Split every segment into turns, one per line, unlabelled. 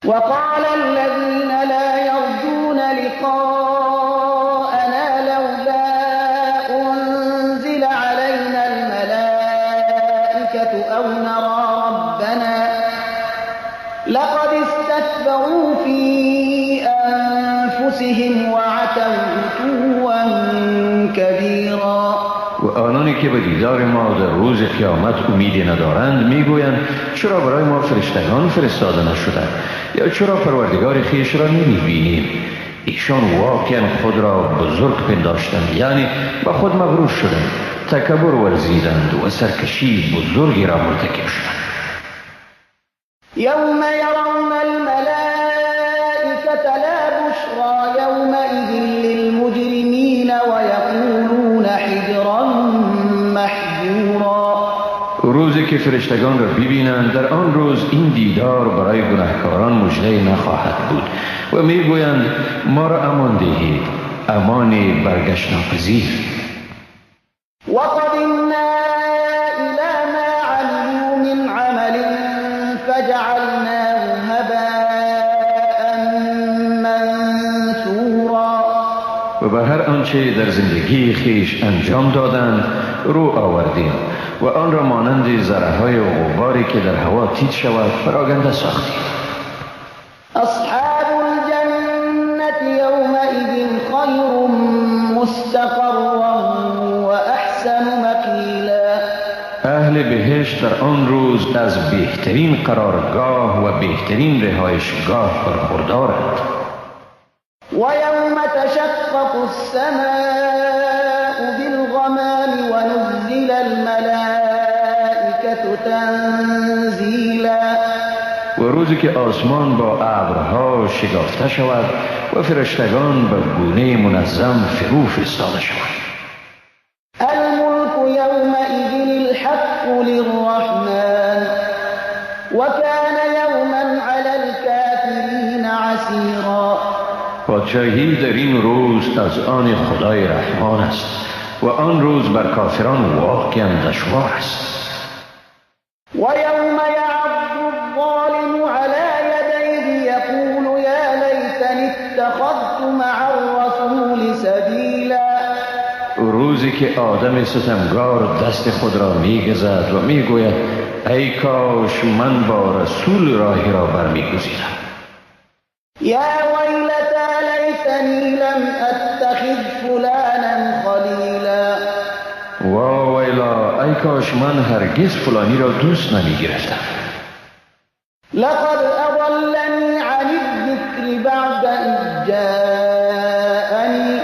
وقال الذين لا يرجون لقاءنا لولا أنزل علينا الملائكة أو نرى ربنا لقد استكبروا في أنفسهم وعتوا عتوا كبيرا.
و آنانی که به دیدار ما در روز قیامت امیدی ندارند میگویند چرا برای ما فرشتگان فرستاده نشدند یا چرا پروردگار خویش را نمیبینیم؟ ایشان واقعا خود را بزرگ پنداشتند، یعنی به خود مغرور شدند، تکبر ورزیدند و سرکشی بزرگی را مرتکب شدند.
یوم یرون الملائکة لا بشرى یومئذ للمجرمین ویقولون حجرا محجورا.
روزی که فرشتگان را ببینند، در آن روز این دیدار برای گناهکاران مژده نخواهد بود و میگویند ما را امان دهید، امان برگشت ناپذیر.
وقدمنا إلى ما عملوا من عمل فجعلناه هباء منثورا.
و به هر آنچه در زندگی خویش انجام دادند رو آوردیم و آن را مانند ذره‌های غباری که در هوا تیت شود پراگنده ساختیم.
اصحاب الجنة یومئذ خیر مستقرا و احسن مقیلا.
اهل بهشت در آن روز از بهترین قرارگاه و بهترین رهایشگاه برخوردارند.
و یوم تشقق السماء بالغمام ونزل الملائکة تنزیلا.
و روزی که آسمان با ابرها شکافته شود و فرشتگان به گونه منظم فرو فرستاده شوند.
الملك یومئذ الحق للرحمن وكان یوما علی الكافرین عسیرا.
پادشاهی در این روز از آن خدای رحمان است و آن روز بر کافران واقعا دشوار است.
و یوم یعض الظالم علی یدیه یقول یا لیتنی اتخذت مع الرسول سبیلا.
روزی که آدم ستمگار دست خود را میگزد و میگوید ای کاش من با رسول راهی را برمیگزیدم.
یا ویلتی لیتنی لم اتخذ فلانا خلیلا.
وا ویلا، ای کاش من هرگز فلانی را دوست نمیگرفتم.
لقد اضلنی عن الذکر بعد اذ جاءنی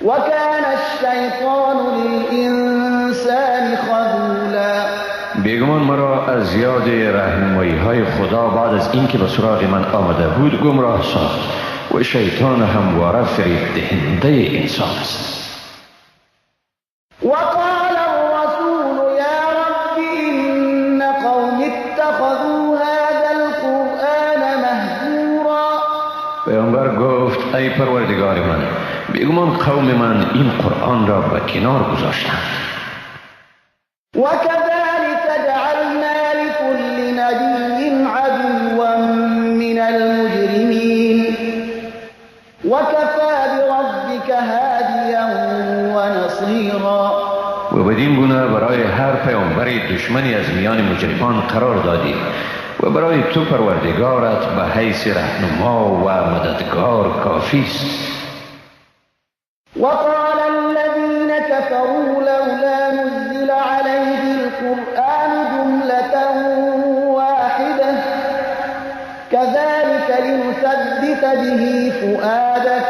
وکان الشیطان للانسان خذولا.
بیگمان مرا از یاد رهنمایی های خدا بعد از اینکه به سراغ من آمده بود گمراه ساخت و شیطان همواره فریب دهنده انسان است.
وقال الرسول یا رب ان قوم اتخذوا هذا القرآن مهجورا.
پیامبر گفت ای پروردگار من، بیگمان قوم من این قرآن را به کنار گذاشتند.
وكذلك جعلنا لكل نبي عدوا من المجرمين وكفى بربك هاديا ونصيرا.
و بدین گونه برای هر پیامبر دشمنی از میان مجرمان قرار دادیم و برای تو پروردگارت به حیث رهنما و مددگار کافی است.
وقال الذين كفروا لولا نزل عليه القرآن جملة واحدة كذلك لنثبت به فؤادك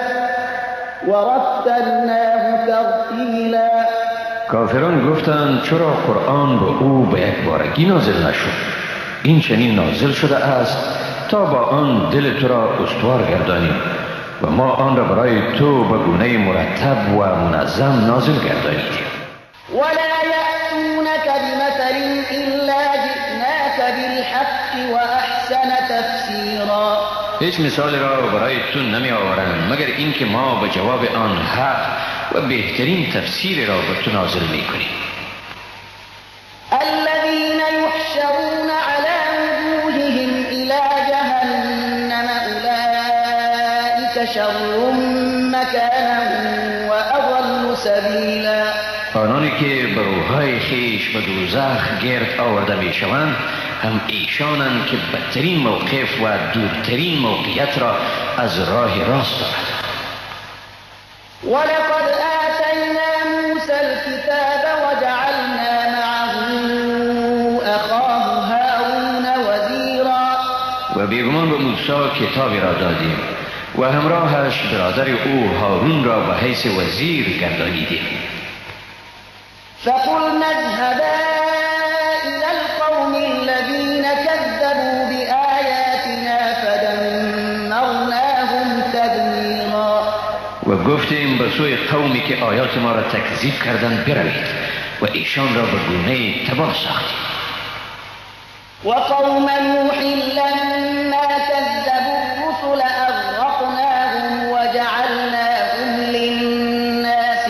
ورتلناه ترتیلا.
کافران گفتند چرا قرآن به او به یک بارگی نازل نشد؟ این چنین نازل شده است تا با آن دل تو را استوار گردانیم و ما آن را برای تو به گونه مرتب و منظم نازل گردانیدیم.
ولا یأتونک بمثل الا جئناک بالحق واحسن تفسیرا.
هیچ مثال را برای تو نمی آورند مگر اینکه ما به جواب آن حق و بهترین تفسیر را به تو نازل می کنیم.
الذین یحشرون علی وجوههم الی جهنم شر مكانا وأضل سبيلا.
آنانی که به روحهای خویش به دوزخ گرد آورده میشوند هم ایشانند که بدترین موقف و دورترین موقعیت را از راه راست دارند.
ولقد آتینا موسى الكتاب وجعلنا معه أخاه هارون وزیرا.
و بیگمان به موسی کتابی را دادیم و همراهش برادر او هارون را به حیث وزیر گردانیدیم.
فقلنا اذهبا إلى القوم الذين كذبوا بآياتنا فدمرناهم تدمیرا.
و گفتیم به سوی قومی که آیات ما را تکذیب کردند بروید و ایشان را به گونه تباه ساختیم.
وقوم نوح لما كذبوا الرسل أغرقناهم وجعلناهم للناس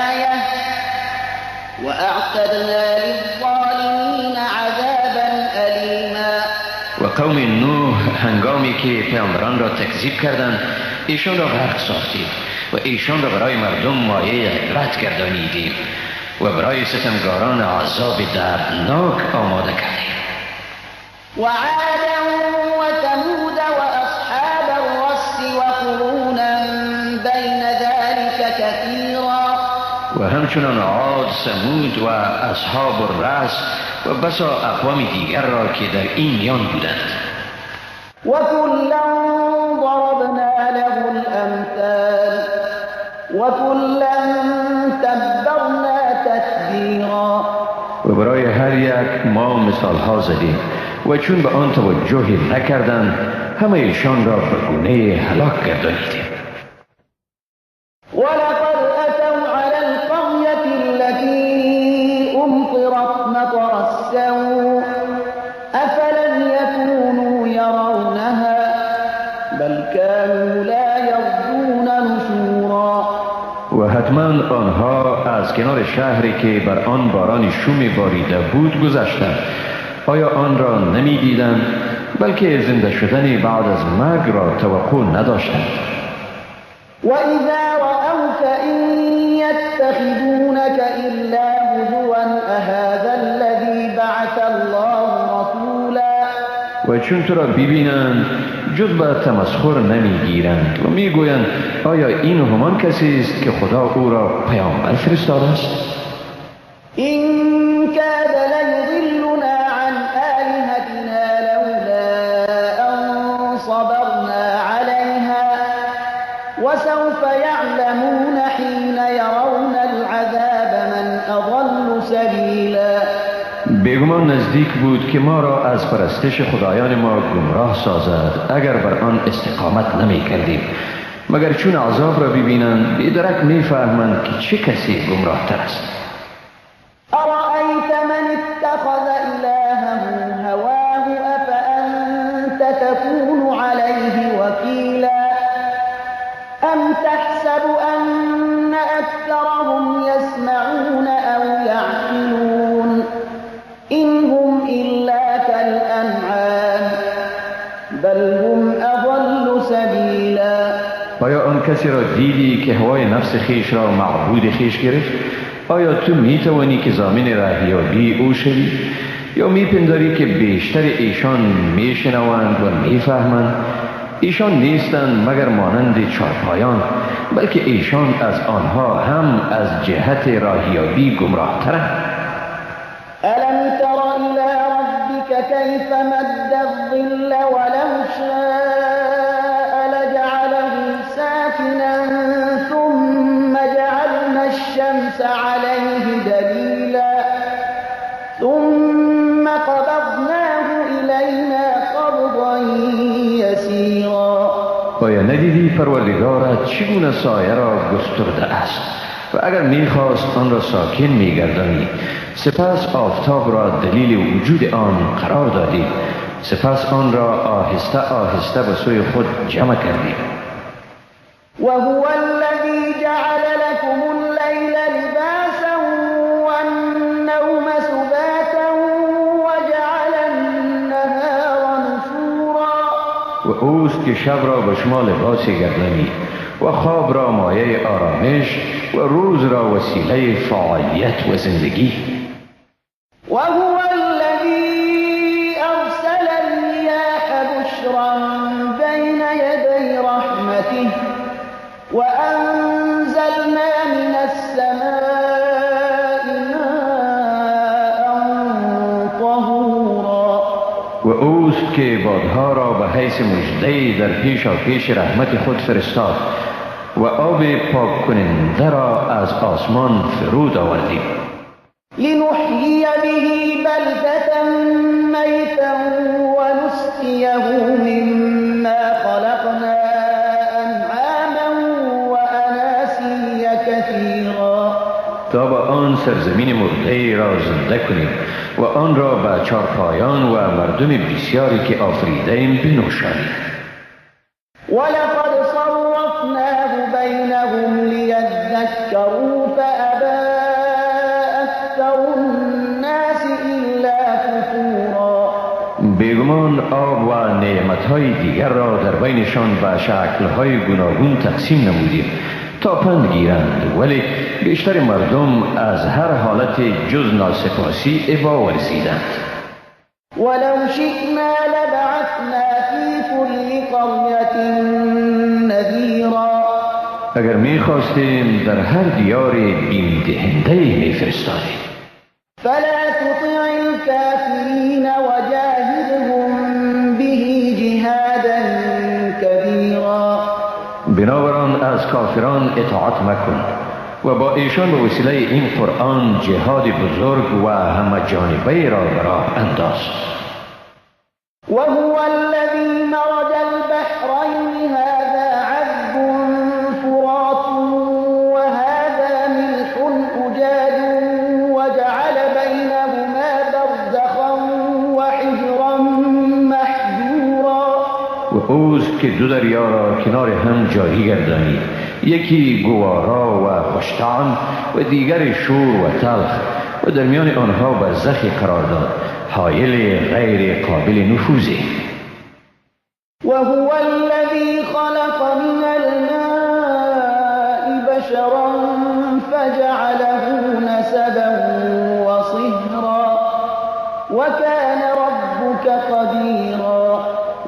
آية وأعتدنا للظالمين عذابا أليما.
و قوم نوح هنگامی که پیامبران را تکذیب کردند ایشان را غرق ساختیم و ایشان را برای مردم مایه عبرت گردانیدیم و برای ستمگاران عذاب دردناک آماده کردیم.
وعادا وثمود وأصحاب الرس وقرونا بين ذلك كثيرا.
و همچنان عاد، ثمود و اصحاب الرس و بسا اقوام دیگر را که در این میان بودند.
وكلا ضربنا له الأمثال وكلا تبرنا تتبیرا.
و برای هر یک ما مثال ها زدیم و چون به آن توجه نکردند همه ایشان را به گونه هلاک گردانیدیم.
ولقد أتوا على القرية التي أمطرت مطر السوء أفلم يكونوا يرونها بل كانوا لا يرجون نشورا.
و حتما آنها از کنار شهری که بر آن باران شوم باریده بود گذشتند. آیا آن را نمی دیدند؟ بلکه زنده شدن بعد از مرگ را توقع نداشتند.
وإذا رأوك إن يتخذونك إلا هزوا أهذا الذي بعث الله رسولا.
و چون تو را ببینند جز به تمسخر نمیگیرند و میگویند آیا این همان کسی است که خدا او را پیامبر فرستاده است؟
إن كاد ليضلنا عن آلهتنا لولا أن صبرنا عليها وسوف يعلمون حين يرون العذاب من أضل سبيلا.
بیگمان نزدیک بود که ما را از پرستش خدایان ما گمراه سازد اگر بر آن استقامت نمی کردیم، مگر چون عذاب را ببینند بیدرک می فهمند که چه کسی گمراه تر است.
أرأيت من اتخذ إلهه هواه أفأنت تكون عليه وكيلا أم تحسب أن أكثرهم يسمعون أو يعقلون إن هم إلا كالأنعام بل هم أضل سبيلا.
آیا آن کسی را دیدی که هوای نفس خیش را معبود خیش گرفت؟ آیا تو می توانی که ضامن راهیابی او شوی؟ یا می پنداری که بیشتر ایشان می شنوند و می فهمند؟ ایشان نیستند مگر مانند چارپایان، بلکه ایشان از آنها هم از جهت راهیابی گمراه ترند.
ألم تر إلى ربك كيف مد الظل ولو شاء لجعله ساكنا ثم جعلنا الشمس عليه دليلا ثم قبضناه إلينا قبضا يسيرا.
آیا ندیدی پروردگارت چگونه سایه را گسترده است و اگر میخواست آن را ساکن میگردانی، سپس آفتاب را دلیل وجود آن قرار دادیم، سپس آن را آهسته آهسته به سوی خود جمع کردیم.
وهو الذي جعل لكم الليل لباسا والنوم سباتا وجعل النهار نشورا.
و اوست که شب را به شما لباسی گردانید و خواب را مایه آرامش و روز را وسیله فعالیت و زندگی.
وهو الذي أرسل الرياح بشرا بين يدي رحمته وأنزلنا من السماء ماء طهورا.
و اوست که بادها را به حیث مژده در پیشاپیش رحمت خود فرستاد و آب پاک کننده را از آسمان فرود آوردیم.
لنحیی به بلدة میتا ونسقیه مما خلقنا انعاما واناسی کثیرا.
تا با آن سرزمین مرده را زنده کنیم و آن را به چارپایان و مردم بسیاری که آفریده‌ایم بنوشانیم.
ولقد صرفناه بینهم لیذکروا فأبی اکثر الناس الا کفورا.
بیگمان آب و نعمتهای دیگر را در بینشان به شکلهای گوناگون تقسیم نمودیم تا پند گیرند، ولی بیشتر مردم از هر حالت جز ناسپاسی ابا ورزیدند.
ولو شئنا لبعثنا فی كل قریة نذیرا.
اگر میخواستیم در هر دیار بیم دهنده میفرستادیم.
فلا تطع الكافرین وجاهدهم به جهادا کبیرا.
بنابراین از کافران اطاعت مکن و با ایشان به وسیله این قرآن جهاد بزرگ و همه جانبه را به راه انداز.
وهو الذی مرج البحرین هذا عذب فرات وهذا ملح أجاج وجعل بینهما برزخا وحجرا محجورا.
و اوست که دو دریا را کنار هم جاری گردانید، یکی گوارا و خوشطعم و دیگر شور و تلخ، و در میان آنها برزخی قرار داد، حایل غیر قابل نفوذی.
وهو الذی خلق من الماء بشرا فجعله نسبا وصهرا وكان ربك قدیرا.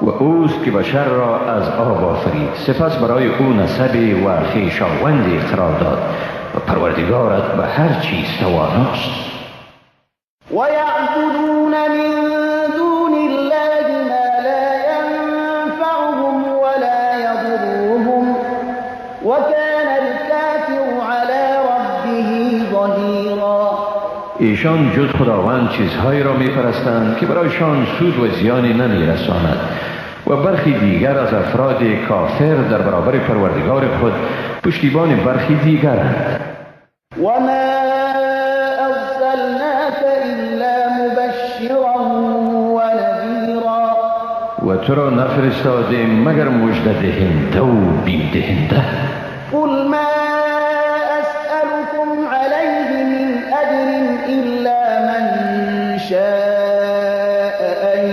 و اوست که بشر را از آب آفرید، سپس برای او نسب و خویشاوندی قرار داد و پروردگارت به هر چیز تواناست.
ویعبدون من دون الله ما لا ينفعهم ولا يضرهم وكان الكافر على ربه ظهیرا.
ایشان جز خداوند چیزهایی را میپرستند که برایشان سود و زیانی نمیرساند و برخی دیگر از افراد کافر در برابر پروردگار خود پشتیبان برخی دیگرند.
وما ارسلناک الا مبشرا ونذیرا.
و تو را نفرستادیم مگر مژده دهنده و بیم دهنده.
قل ما اسألكم علیه من اجر الا من شاء ان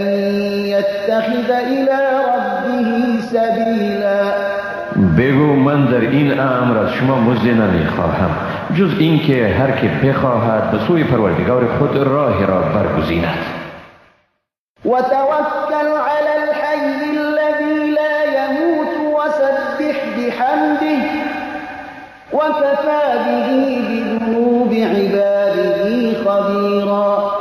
یتخذ الی ربه سبیلا.
بگو من در این امر از شما مزد نمیخواهم جز اینکه هر که بخواهد به سوی پروردگار خود راه را برگزیند.
وتوکل علی الحی الذی لا یموت وسبح بحمده وکفی به بذنوب عباده خبیرا.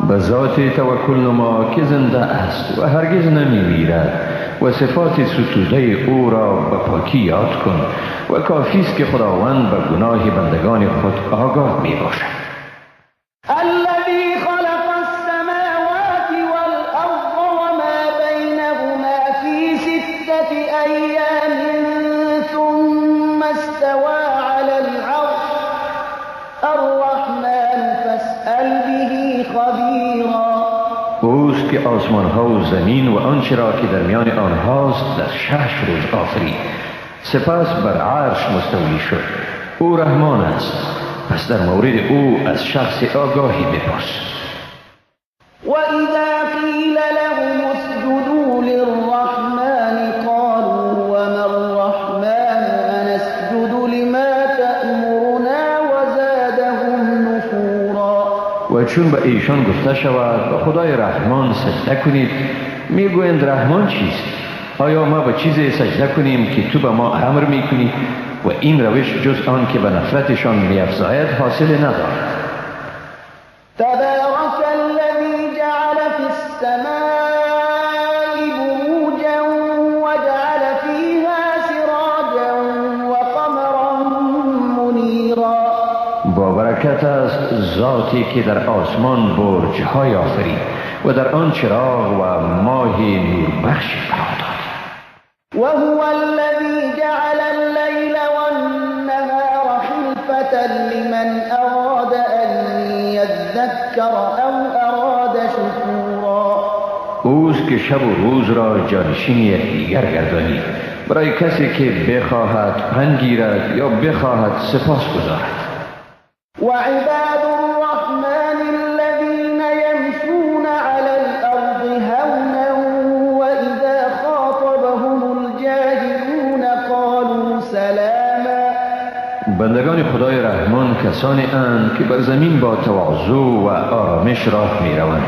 به ذات توکل نما که زنده است و هرگز نمیمیرد و صفات ستوده او را به پاکی یاد کن و کافی است که خداوند به گناه بندگان خود آگاه می باشد.
الذی خلق السماوات والارض وما بینهما فی ستة ایام ثم استوى علی العرش الرحمن فاسأل به خبیرا.
اوست که آسمان ها و زمین و آنچه را که در میان آنهاست در 6 روز آفرید، سپس بر عرش مستولی شد. او رحمان است، پس در مورد او از شخص آگاهی بپرس.
وإذا قیل لهم اسجدوا للرحمن قالوا وما الرحمن
چون به ایشان گفته شود به خدای رحمان سجده کنید، میگویند رحمان چیست؟ آیا ما به چیزی سجده کنیم که تو به ما امر میکنی؟ و این روش جز آن که به نفرتشان میافزاید حاصل ندارد.
تبارک الذی جعل فی السماء بروجا وجعل فیها سراجا وقمرا منیرا.
با برکت است ذاتی که در آسمان برج‌های آفرید و در آن چراغ و ماه نوربخش فرا داد.
وهو الذی جعل اللیل والنهار خلفة لمن اراد ان یذکر او اراد شکورا.
اوست که شب و روز را جانشین یکدیگر گردانید برای کسی که بخواهد پند گیرد یا بخواهد سپاس گزارد.
وعباد الرحمن الذين يمشون على الأرض هونا وإذا خاطبهم الجاهلون قالوا سلاما.
بندگان خدای رحمان کسانی اند که بر زمین با تواضع و آرامش راه می روند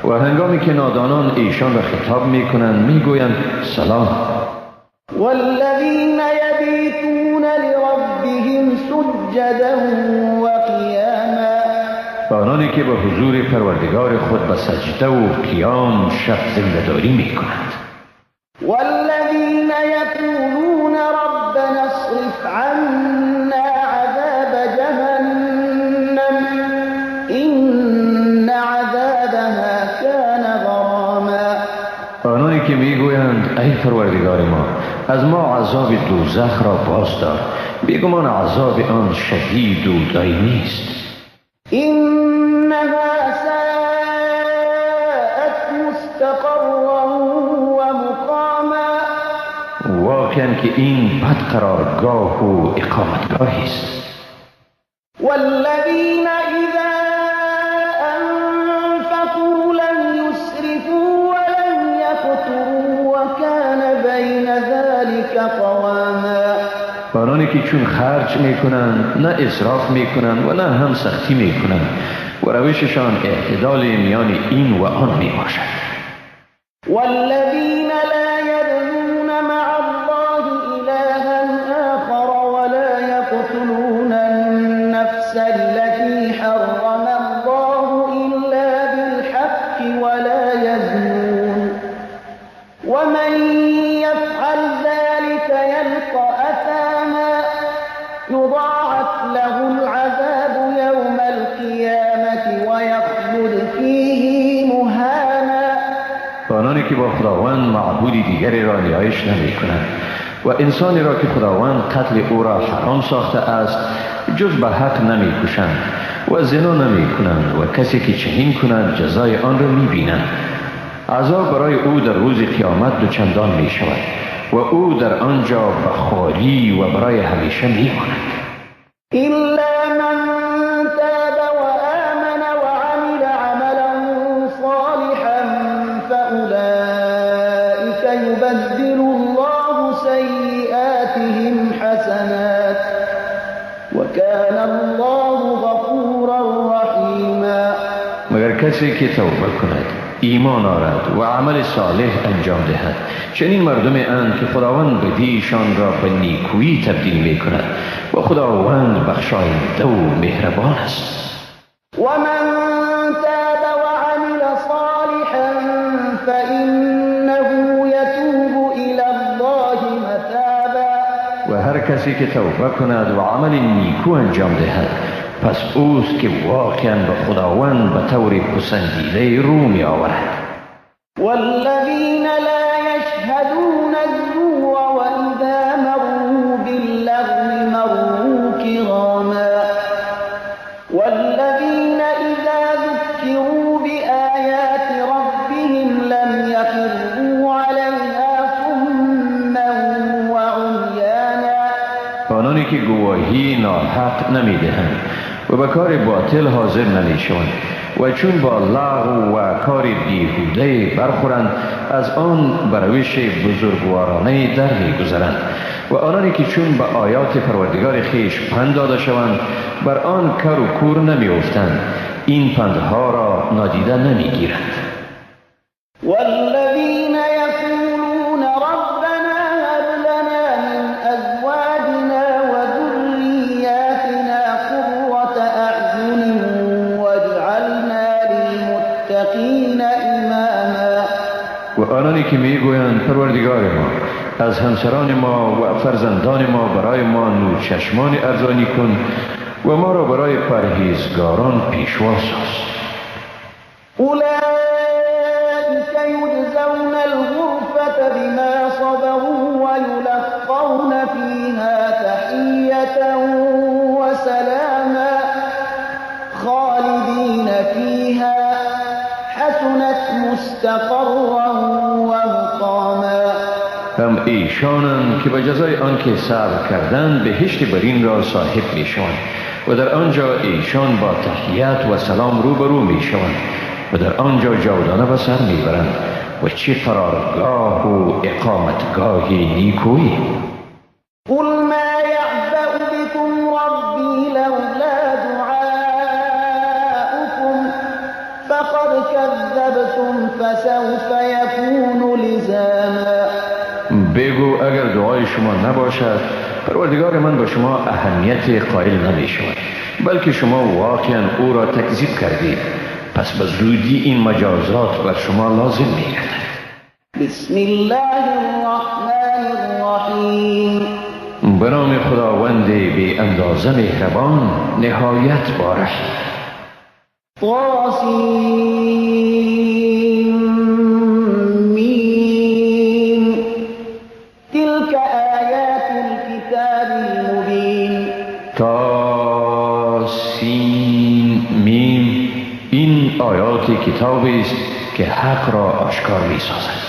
و هنگامی که نادانان ایشان را خطاب می کنند می گویند سلام.
والذین یبیتون لربهم سجدا وقیاما.
آنانی که به حضور پروردگار خود به سجده و قیام شب زنده‌داری می کنند.
والذین یقولون ربنا اصرف عنا عذاب جهنم این عذابها کان غراما.
آنانی که میگویند ای پروردگار ما، از ما عذاب دوزخ را باز دار، بیگمان عذاب آن شدید و دائمی است.
انها ساءت مستقرا و مقاما.
واقعا که این بد قرارگاه و اقامتگاهی است.
والذین اذا انفقوا لم یسرفوا ولم یقتروا وکان بین ذلك قواما.
آنانی که چون خرج میکنند نه اسراف میکنند و نه هم سختی میکنند و روششان اعتدال میان این و آن میباشد.
والذین لا یدعون مع الله الها آخر ولا یقتلون النفس التي حرم الله الا بالحق ولا یزنون ومن يفعل ذلك يلق أثاما يضاعف له العذاب يوم القيامة ويخلد فيه مهانا.
آنانی که با خداوند معبود دیگری را نیایش نمی کنند و انسانی را که خداوند قتل او را حرام ساخته است جز به حق نمی کشند و زنا نمی کنند و کسی که چنین کند جزای آن را می بینند. عذاب برای او در روز قیامت دوچندان می شود و او در آنجا به خواری و برای همیشه می ماند.
الا من تاب وآمن وعمل عملا صالحا فأولئك يبدل الله سيئاتهم حسنات وكان الله غفورا رحیما.
مگر کسی که توبه کند، ایمان آرد و عمل صالح انجام دهد، چنین مردم اند که خداوند بدیشان را به نیکویی تبدیل می کند و خداوند بخشاینده و مهربان است.
و من تاب وعمل صالحا فإنه یتوب الی الله متابا.
و هر کسی که توبه کند و عمل نیکو انجام دهد، پس اوست که واقعا به خداوند به طور پسندیده رو می آورد.
والذین لا یشهدون الزور واذا مروا باللغو مروا کراما. والذین اذا ذکروا بآیات ربهم لم یخروا علیها صما وعمیانا.
آنانی که گواهی ناحق نمی دهند و به کار باطل حاضر نمیشوند و چون با لغو و کار بیهوده برخورند از آن به روش بزرگوارانه در میگذرند. و آنانی که چون به آیات پروردگار خویش پند داده شوند بر آن کر و کور نمیافتند، این پندها را نادیده نمیگیرند.
والذین یقولون ربنا هب لنا من ازواجنا وذریاتنا قرة اعین واجعلنا للمتقین اماما.
و آنانی که میگویند پروردگار ما از همسران ما و فرزندان ما برای ما نور چشمان ارزانی کن و ما را برای پرهیزگاران پیشوا ساز.
اولئک یجزون الغرفة بما صبروا ویلقون فیها تحیة وسلاما خالدین فیها حسنت مستقرا ومقاما.
هم ایشانند که به جزای آنکه صبر کردند بهشت برین را صاحب میشوند و در آنجا ایشان با تحیت و سلام روبرو میشوند و در آنجا جاودانه به سر میبرند و چه قرارگاه و اقامتگاه نیکویی.
قل ما یعبأ بكم ربی لولا دعاؤكم فقد كذبتم فسوف یکون لزاما.
بگو اگر دعای شما نباشد پروردگار من به شما اهمیت قائل نمی شود، بلکه شما واقعا او را تکذیب کردید، پس به زودی این مجازات بر شما لازم می گردد.
بسم الله الرحمن الرحیم.
به نام خداوند بی اندازه مهربان نهایت باره.
طاسیم تلك آیات الكتاب المبین.
تا سین میم، این آیات کتاب است که حق را آشکار می سازد.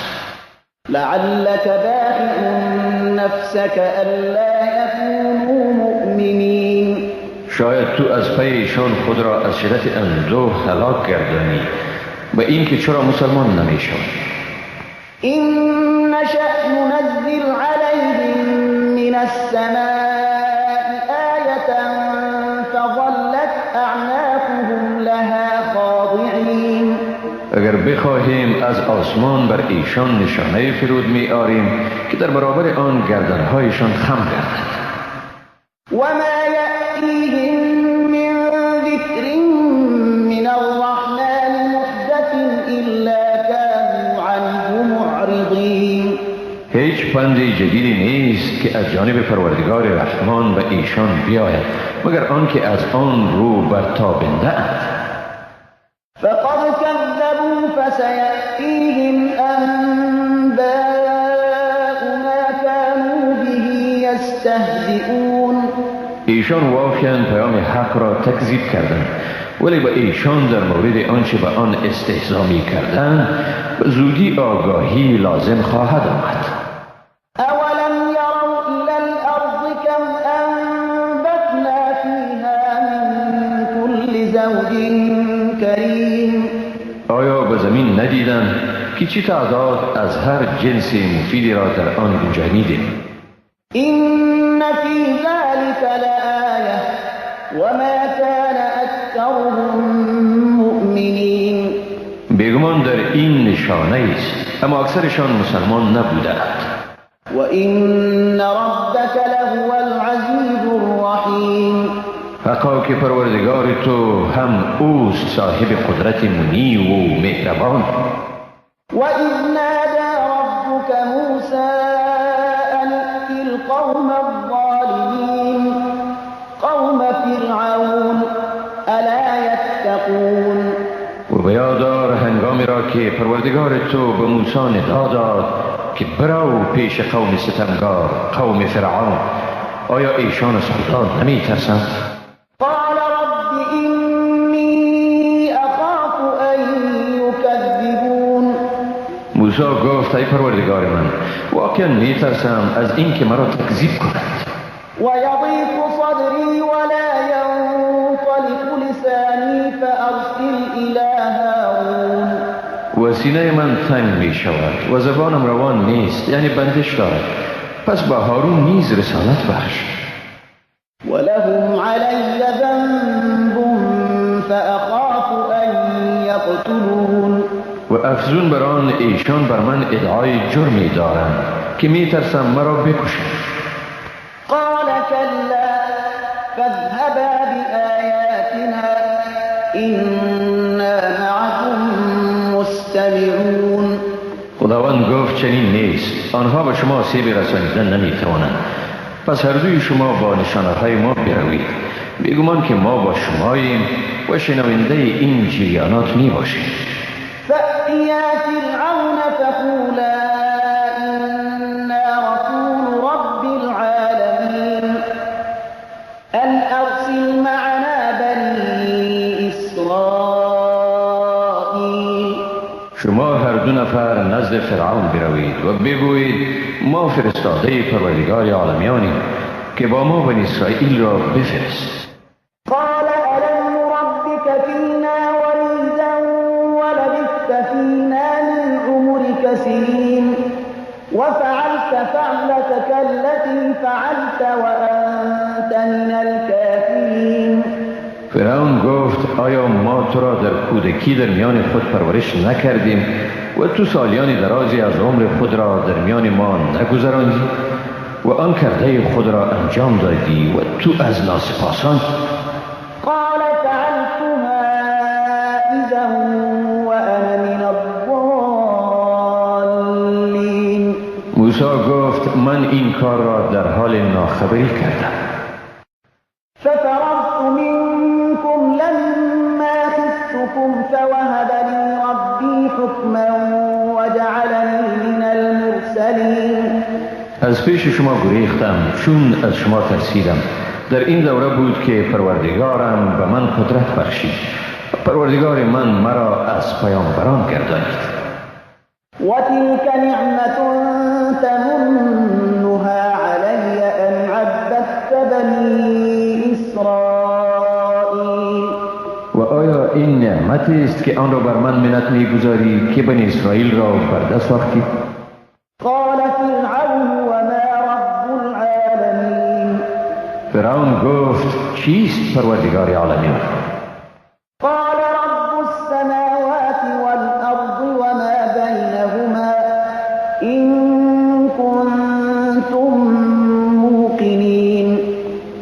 لعلك باخع نفسك الا یکونوا مؤمنین.
شاید تو از پی ایشان خود را از شدت اندوه هلاک گردانی و اینکه چرا مسلمان نمی شوند.
إن نشأ ننزل عليهم من السماء آية فظلت أعناقهم لها خاضعين.
اگر بخواهیم از آسمان بر ایشان نشانه فرود می آریم که در برابر آن گردنهایشان خم گردد.
وما يأتيهم من ذكر من الرحمن محدث إلا كانوا عنه معرضين.
هیچ پند جدیدی نیست که از جانب پروردگار رحمان به ایشان بیاید مگر آنکه از آن رو برتابنده اند.
فقد كذبوا فسيأتيهم أنباء ما كانوا به يستهزئون.
ایشان واقعا پیام حق را تکذیب کردند، ولی به ایشان در مورد آنچه به آن استهزا می کردند به زودی آگاهی لازم خواهد آمد.
اولم یروا الی الارض کم انبتنا فیها من کل زوج کریم.
آیا به زمین ندیدند که چه تعداد از هر جنس مفیدی را در آن گنجانیدیم؟
این فی ذلک لآیه وما کان اکثرهم مؤمنین.
بیگمان در این نشانه است، اما اکثرشان مسلمان نبودند.
و این ربک لهو العزیز الرحیم.
حقا که پروردگار تو هم اوست صاحب قدرت منی و مهربان.
و اذ نادی ربک موسی ان ائت القوم الظالمین قوم فرعون الا یتقون.
و به یاد دار هنگامی را که پروردگار تو به موسی ندا داد که برو پیش قوم ستمگار، قوم فرعون، آیا ایشان از خدا نمی ترسند؟
قال رب انی اخاف ان یکذبون.
موسی گفت ای پروردگار من، واقعا می ترسم از اینکه مرا تکذیب کنند.
و یضیق صدری ولا ینطلق لسانی فارسل الی هارون.
و سینه من تنگ می شود و زبانم روان نیست، یعنی بندش دارد، پس با هارون نیز رسالت بخش.
ولهم علی ذنب فأخاف أن یقتلون.
و افزون بر آن ایشان بر من ادعای جرمی دارند که میترسم مرا بکشند.
قال کلا فاذهبا بآیاتنا إنا معكم مستمعون.
خداوند گفت چنین نیست، آنها به شما آسیب رسانیدن نمیتوانند. پس هر دوی شما با نشانه‌های ما بروید، بیگمان که ما با شماییم و شنونده این جریانات میباشیم.
فأتیا فرعون فقولا إنا رسول رب العالمین أن أرسل معنا بنی إسرائیل.
شما هر دو نفر نزد فرعون بروید و بگویید ما فرستاده پروردگار عالمیانیم که با ما بنی اسرائیل را بفرست.
قال ألم نربك فینا ولیدا ولبثت فینا من عمرك سنین وفعلت فعلتك التي فعلت وأنت من الكافرین.
فرعون گفت آیا ما تو را در کودکی در میان خود پرورش نکردیم و تو سالیان درازی از عمر خود را در میان ما نگذراندی و آن کرده خود را انجام دادی و تو از ناسپاسان؟
قال فعلتها اذا وانا من الضالین.
موسی گفت من این کار را در حال ناخبری کردم.
ففررت منكم لما خفتكم فوهب لي ربي حكما وجعلني من المرسلين.
از پیش شما گریختم چون از شما ترسیدم. در این دوره بود که پروردگارم به من قدرت بخشید. پروردگار من مرا از پیامبران گردانید.
وتلك نعمة تمنها علی أن عبدت بنی إسرائیل.
و آیا این نعمتی است که آن را بر من منت میگذاری که بنی اسرائیل را برده ساختی؟
قال فرعون وما رب العالمین.
فرعون گفت چیست پروردگار عالمین؟
قال رب السماوات والأرض وما بینهما إن کنتم موقنین.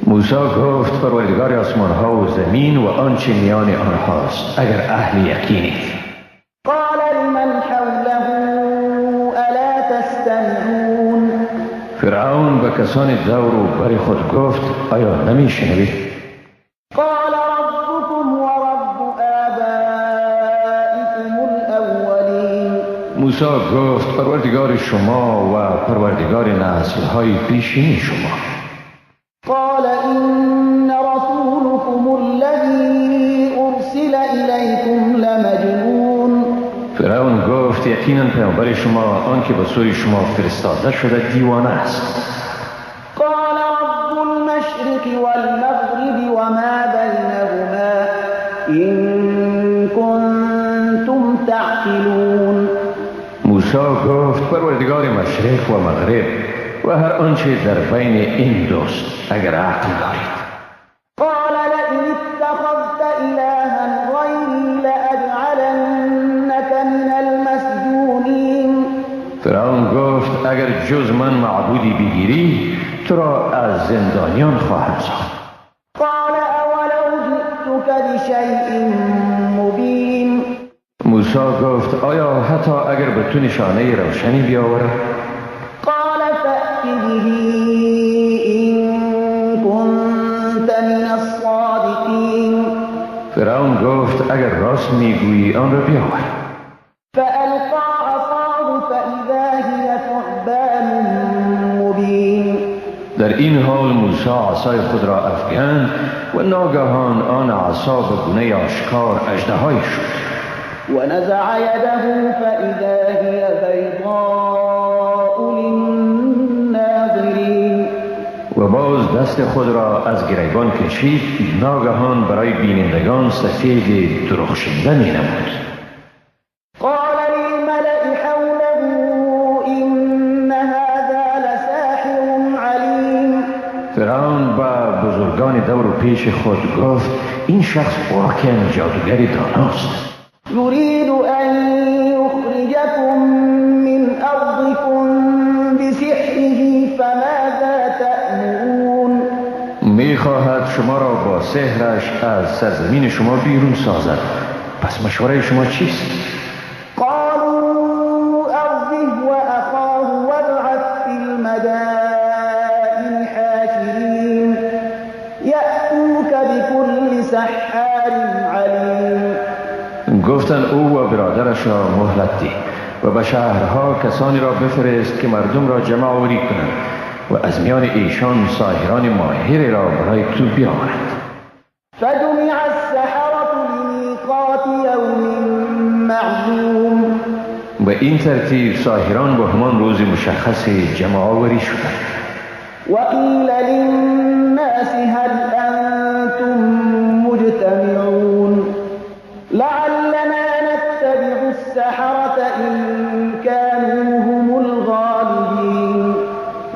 موسی گفت پروردگار آسمان ها و زمین و آنچه میان آنهاست اگر اهل یقینید.
قال لمن حوله الا تستمعون.
فرعون به کسان دور و بر خود گفت آیا نمیشنوید؟
قال ربكم ورب آبائكم الاولین.
موسی گفت پروردگار شما و پروردگار نسل‌های پیشین شما.
قال إن رسولكم الذي أرسل إليكم لمجنون.
فرعون گفت یقینا پیامبر شما آن که به سوی شما فرستاده شده دیوانه است.
قال رب المشرق والمغرب وما بينهما إن كنتم تعقلون.
موسی گفت پروردگار مشرق و مغرب و هر آنچه در بین این دوست اگر عقل دارید.
قال لئن اتخذت إلها غیری لأجعلنک من المسجونین.
فرعون گفت اگر جز من معبودی بگیری تو را از زندانیان خواهم ساخت.
قال اولو جئتک بشیء مبین.
موسی گفت آیا حتی اگر به تو نشانه روشنی بیاورم؟
قال فأت به إن كنت من الصادقین.
فرعون گفت اگر راست میگویی آن را بیاور.
فألقى عصاه فإذا هي ثعبان مبین.
در این حال موسی عصای خود را افکند و ناگهان آن عصا به گونه آشکار اژدهایی شد.
ونزع يده فإذا هي بيضاء للناظرين.
و باز دست خود را از گریبان کشید، ناگهان برای بینندگان سفید درخشنده می نمود.
قال للملأ حوله إن هذا لساحر
پیش خود گفت این شخص واقعا جادوگر داناست.
یرید ان یخرجکم من ارضکم بسحره فماذا تأمرون.
میخواهد شما را با سحرش از سرزمین شما بیرون سازد، پس مشوره شما چیست؟
قالوا ارجه واخاه وابعث في المدائن حاشرين یأتوک بكل سحار علیم.
گفتند او و برادرش را مهلت ده و به شهرها کسانی را بفرست که مردم را جمع آوری کنند و از میان ایشان ساحران ماهری را برای تو بیاورند.
فجمع السحرة لمیقات یوم معلوم.
به این ترتیب ساحران به همان روز مشخص جمع آوری شدند.
وقیل للناس هل انتم مجتمعون لعلنا نتبع السحرة إن كانوا هم الغالبین.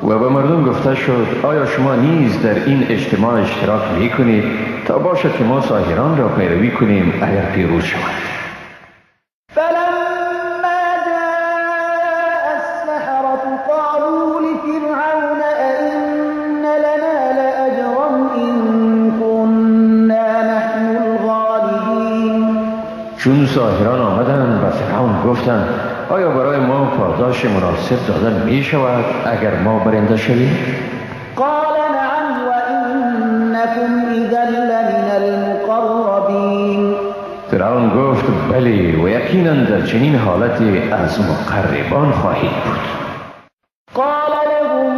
و به مردم گفته شد آیا شما نیز در این اجتماع اشتراک می کنید تا باشد که ما ساحران را پیروی کنیم اگر پیروز شوند.
فلما جاء السحرة قالوا لفرعون أئن لنا لأجرا إن كنا نحن الغالبین.
چون ساحران آمدند و فرعون گفتند آیا برای ما پاداش مناسب داده می شود اگر ما برنده شویم؟
قال نعم وإنكم إذا لمن المقربین.
فرعون گفت بله و یقینا در چنین حالتی از مقربان خواهید بود.
قال لهم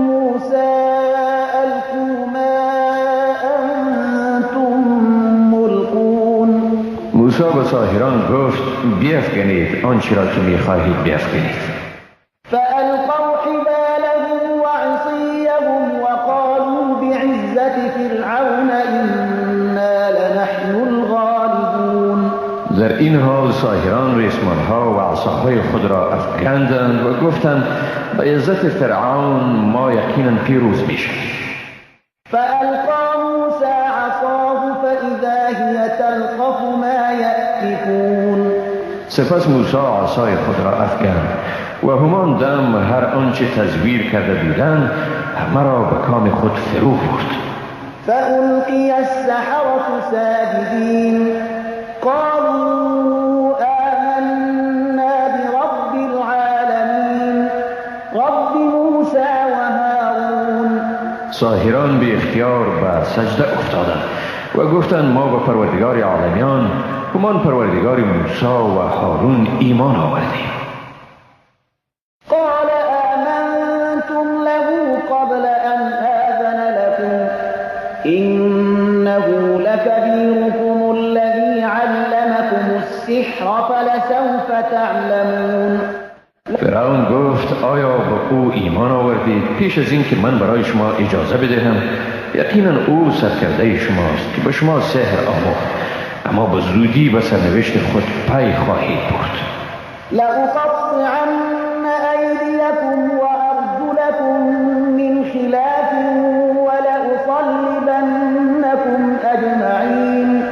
موسى ألقوا ما أنتم ملقون.
موسی به ساحران گفت بیفکنید آنچه را که میخواهید بیفکنید.
فألقوا حبالهم وعصيهم وقالوا بعزة فرعون إنا لنحن الغالبون.
در این حال ساحران ریسمانها و عصاهای خود را افکندند و گفتند به عزت فرعون ما یقینا پیروز میشویم.
فألقى موسى عصاه فإذا هي تلقف ما يأفكون.
سپس موسی عصای خود را افکند و همان دم هر آنچه تزویر کرده بودند همه را به کام خود فرو برد.
فألقي السحرة ساجدين قالوا آمنا برب العالمين رب موسى وهارون.
ساحران به اختیار به سجده افتادند و گفتند ما به پروردگار عالمیان همان پروردگار موسی و هارون ایمان آوردیم.
قال آمنتم له قبل أن آذن لكم إنه لكبيركم الذي علمكم السحر فلسوف تعلمون.
فرعون گفت آیا به او ایمان آوردید پیش از این که من برای شما اجازه بدهم؟ یقینا او سرکرده شماست که به شما سحر آموخت، اما به زودی به سرنوشت خود پی خواهید برد.
لأقطعن أيديكم وأرجلكم من خلاف ولأصلبنكم أجمعين.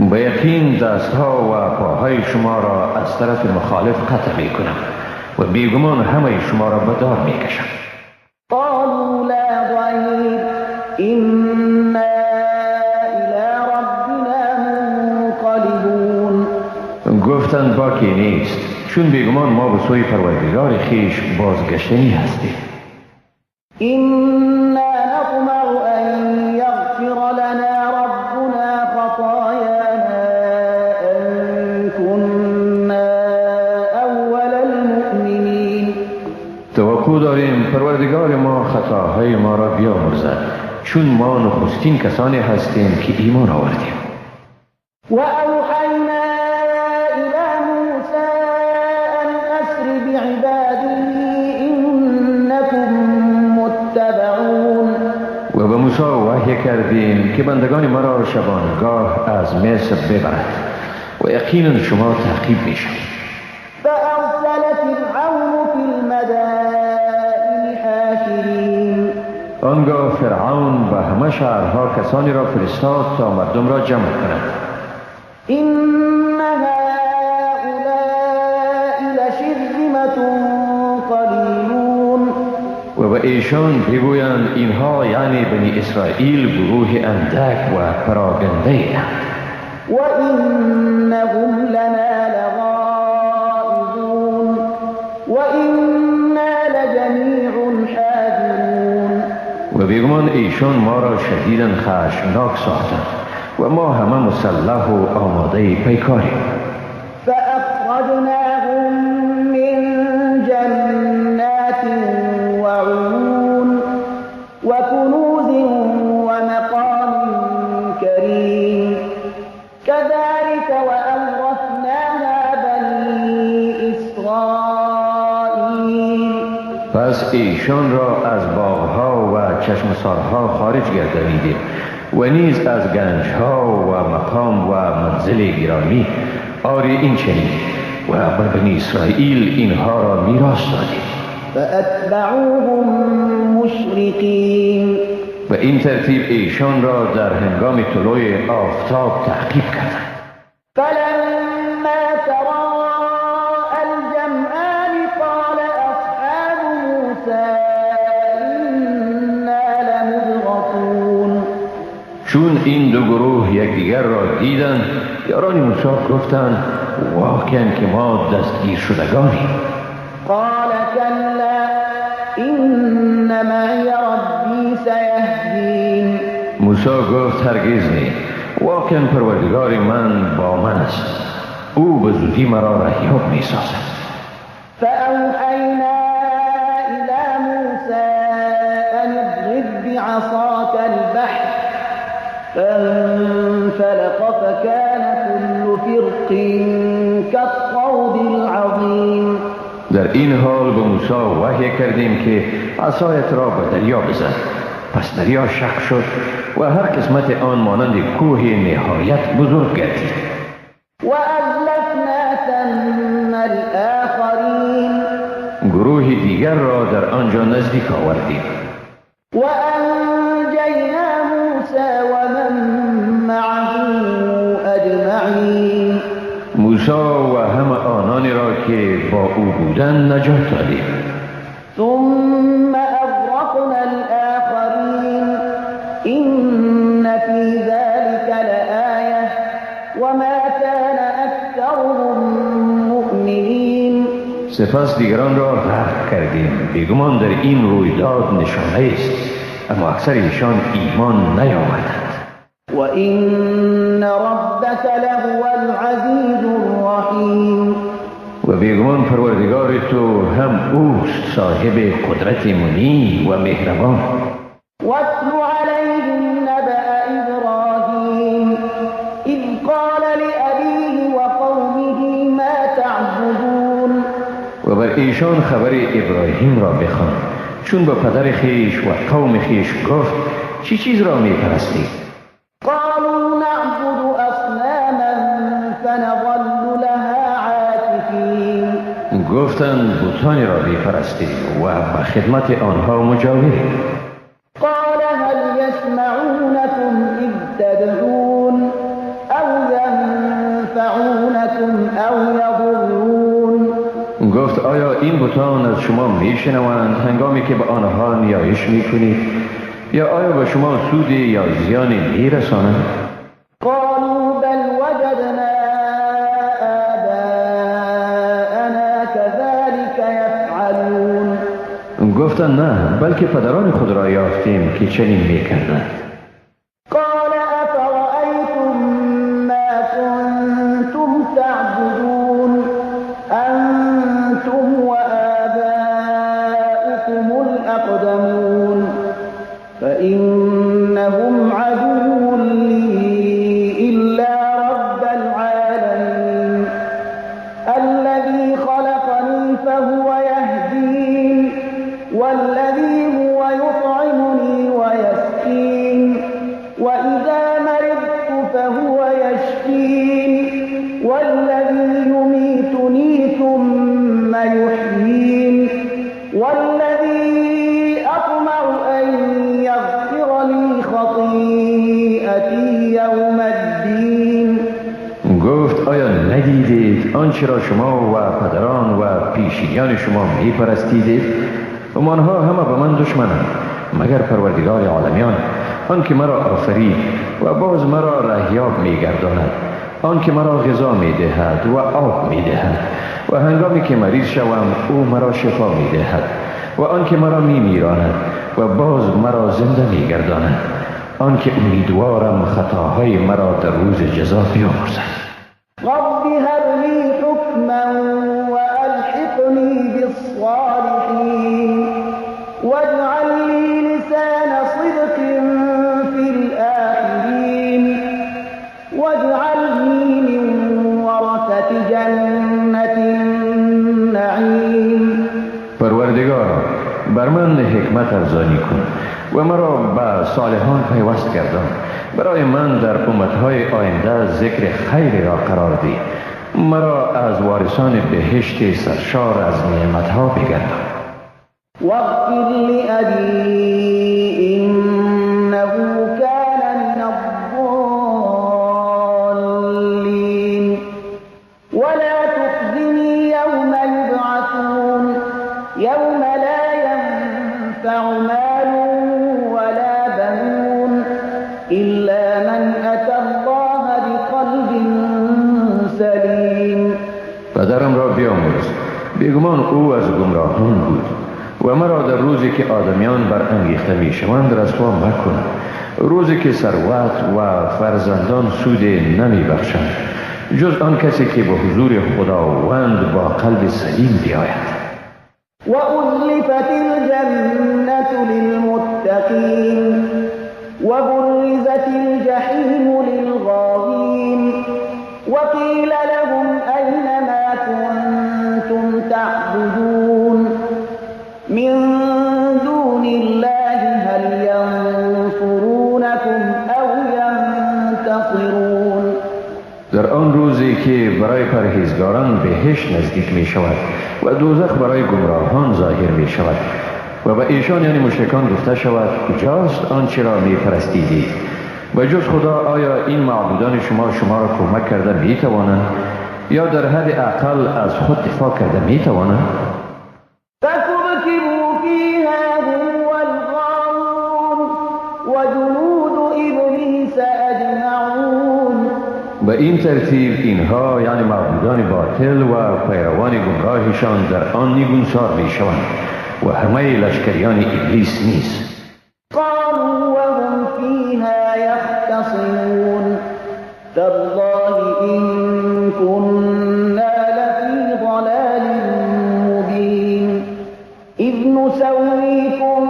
به یقین دستها و پاهای شما را از طرف مخالف قطع می کنم و بیگمان همه شما را به دار می کشم.
قالوا لا ضير إنا إلى ربنا منقلبون.
گفتند باکی نیست، چون بیگمان ما به سوی پروردگار خویش بازگشتنی هستیم.
إنا نطمع أن يغفر لنا ربنا خطايانا أن كنا أول المؤمنين.
توقع داریم پروردگار ما خطاهای ما را بیامرزد، چون ما نخستین کسانی هستیم که ایمان آوردیم.
وأوحينا إلى موسى أن أسر بعبادي إنكم متبعون.
و به موسی وحی کردیم که بندگان مرا شبانگاه از مصر ببرد و یقینا شما تعقیب میشوید.
فأرسل فرعون في المدائن حاشرين.
آنگاه فرعون به همه شهرها کسانی را فرستاد تا مردم را جمع کند.
إن هؤلاء لشرذمة قليلون.
و به ایشان بگویند اینها یعنی بنی اسرائیل گروه اندک و پراگنده اند.
وإنهم لنا لغائظون وإنا لجميع حاذرون.
و بیگمان ایشان ما را شدیداً خشمناک ساختند و ما همه مسلح و آماده پیکاریم.
فأخرجناهم من جنات وعيون وكنوز ومقام كريم. كذلك وأورثناها بني إسرائيل.
پس ایشان را از باغها و چشمسارها خارج گردانیدیم و نیز از گنجها و مقام و منزل گرامی، آری این چنین، و به بنی اسرائیل اینها را میراث دادیم.
فأتبعوهم مشرقین.
و این ترتیب ایشان را در هنگام طلوع آفتاب تعقیب کردند.
فلما تراءى الجمعان قال أصحاب موسى إنا لمدركون.
چون این دو گروه یکدیگر را دیدند، یاران موسی گفتند واقعا که ما دستگیر شدگانیم.
قال كلا إن معي ربي سيهدين.
موسی گفت هرگز نه، واقعا پروردگار من با من است، او به زودی مرا رهیاب می سازد.
فأوحينا إلى موسى أن اضرب بعصاك البحر فانفلق فكان كل فرق كالطود العظيم.
در این حال به موسی وحی کردیم که عصایت را به دریا بزن. پس دریا شق شد و هر قسمت آن مانند کوه نهایت بزرگ گردید.
وأزلفنا ثم الآخرین.
گروه دیگر را در آنجا نزدیک آوردیم.
وأنجینا موسی ومن معه أجمعین.
موسی و همه آنانی را که با او بودند نجات دادیم.
ثم أغرقنا الآخرین. إن في ذلك لآية وما كان أكثرهم مؤمنین.
سپس دیگران را غرق کردیم. بیگمان در این رویداد نشانه است، اما اکثر ایشان ایمان نیاوردند.
وإن ربك لهو العزیز الرحیم.
و بیگمان پروردگار تو هم اوست، صاحب قدرت منی و مهربان.
واتل علیهم نبأ ابراهیم اذ قال لأبیه وقومه ما تعبدون.
و بر ایشان خبر ابراهیم را بخوان، چون به پدر خیش و قوم خیش گفت چی چیز را می پرستید؟
قالوا نعبد اصناما فنظل لها عاکفین.
گفتند بتانی را می پرستیم و به خدمت آنها مجاوریم.
قال هل يسمعونكم اذ تدعون او ينفعونكم او يضرون.
گفت آیا این بتان از شما میشنوند هنگامی که به آنها نیایش میکنید، یا آیا به شما سودی یا زیانی میرسانند؟
قالوا بل وجدنا آباءنا كذلك يفعلون.
گفتند نه، بلکه پدران خود را یافتیم که چنین میکردند.
قال افرأیتم ما کنتم تعبدون انتم وآباؤكم الأقدمون فإنهم عدو لي إلا رب العالمين الذي خلقني فهو يهدين والذي هو يطعمني ويسقين وإذا مرضت فهو يشفين والذي يميتني ثم يحيين والذي أطمع أن يغفر لي خطيئتي.
آنچه را شما و پدران و پیشینیان شما می پرستیدید؟ آنها همه به من دشمنند مگر پروردگار عالمیان، آن که مرا آفرید و باز مرا رهیاب می گرداند، آن که مرا غذا می دهد و آب می دهد و هنگامی که مریض شوم او مرا شفا می دهد و آن که مرا می میراند و باز مرا زنده می گرداند، آن که امیدوارم خطاهای مرا در روز جزا بیامرزد.
رب هب لی حکما والحقنی بالصالحین واجعل لی لسان صدق فی الآخرین واجعلنی من ورثة جنة النعیم.
پروردگارا بر من حکمت ارزانی کن و مرا به صالحان پیوست گردان. برای من در امتهای آینده ذکر خیر را قرار ده. مرا از وارثان بهشت سرشار از نعمتها بگردان.
واغفر لأبی انه کان من الضالین ولا تخزنی یوم یبعثون یوم لا ینفع مال ولا بنون إلا من أتى الله بقلب سلیم.
پدرم را بیامرز، بیگمان او از گمراهان بود و مرا در روزی که آدمیان برانگیخته میشوند رسوا مکن، روزی که ثروت و فرزندان سود نمی بخشند جز آن کسی که به حضور خداوند با قلب سلیم بیاید.
و أزلفت الجنة للمتقین وبرزت الجحیم للغاوین وقیل لهم أین ما کنتم تعبدون من دون الله هل ینصرونکم او ینتصرون.
در آن روزی که برای پرهیزگاران بهشت نزدیک می شود و دوزخ برای گمراهان ظاهر می شود و به ایشان یعنی مشرکان گفته شود کجاست آنچه را می پرستیدید؟ و جز خدا آیا این معبودان شما شما را کمک کرده می توانند یا در حد اقل از خود دفاع کرده می توانند؟
فکبکبوا فیها هم والغاوون وجنود ابلیس اجمعون.
به این ترتیب اینها یعنی معبودان باطل و پیروان گمراهشان در آن نگونسار می شوند و همه لشکریان ابلیس نیز.
قالوا وهم فیها یختصمون تالله إن كنا لفی ضلال مبین اذ نسویکم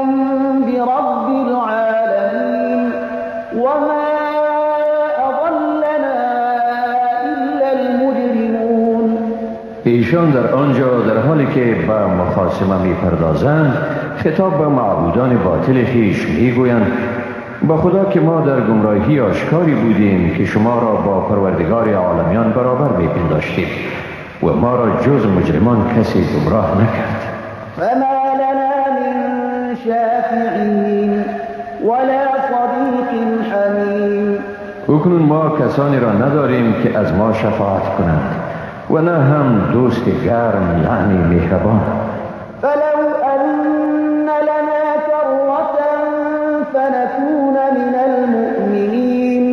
برب العالمین وما اضلنا الا المجرمون.
ایشان در آنجا در حالی که به مخاصمه میپردازند خطاب به معبودان باطل خویش میگویند با خدا که ما در گمراهی آشکاری بودیم که شما را با پروردگار عالمیان برابر میپنداشتیم و ما را جز مجرمان کسی گمراه نکرد.
فما لنا من شافعین ولا صدیق حمیم.
اکنون ما کسانی را نداریم که از ما شفاعت کنند و نه هم دوست گرم یعنی مهربان.
فلو ان لنا کرة فنکون من المؤمنین.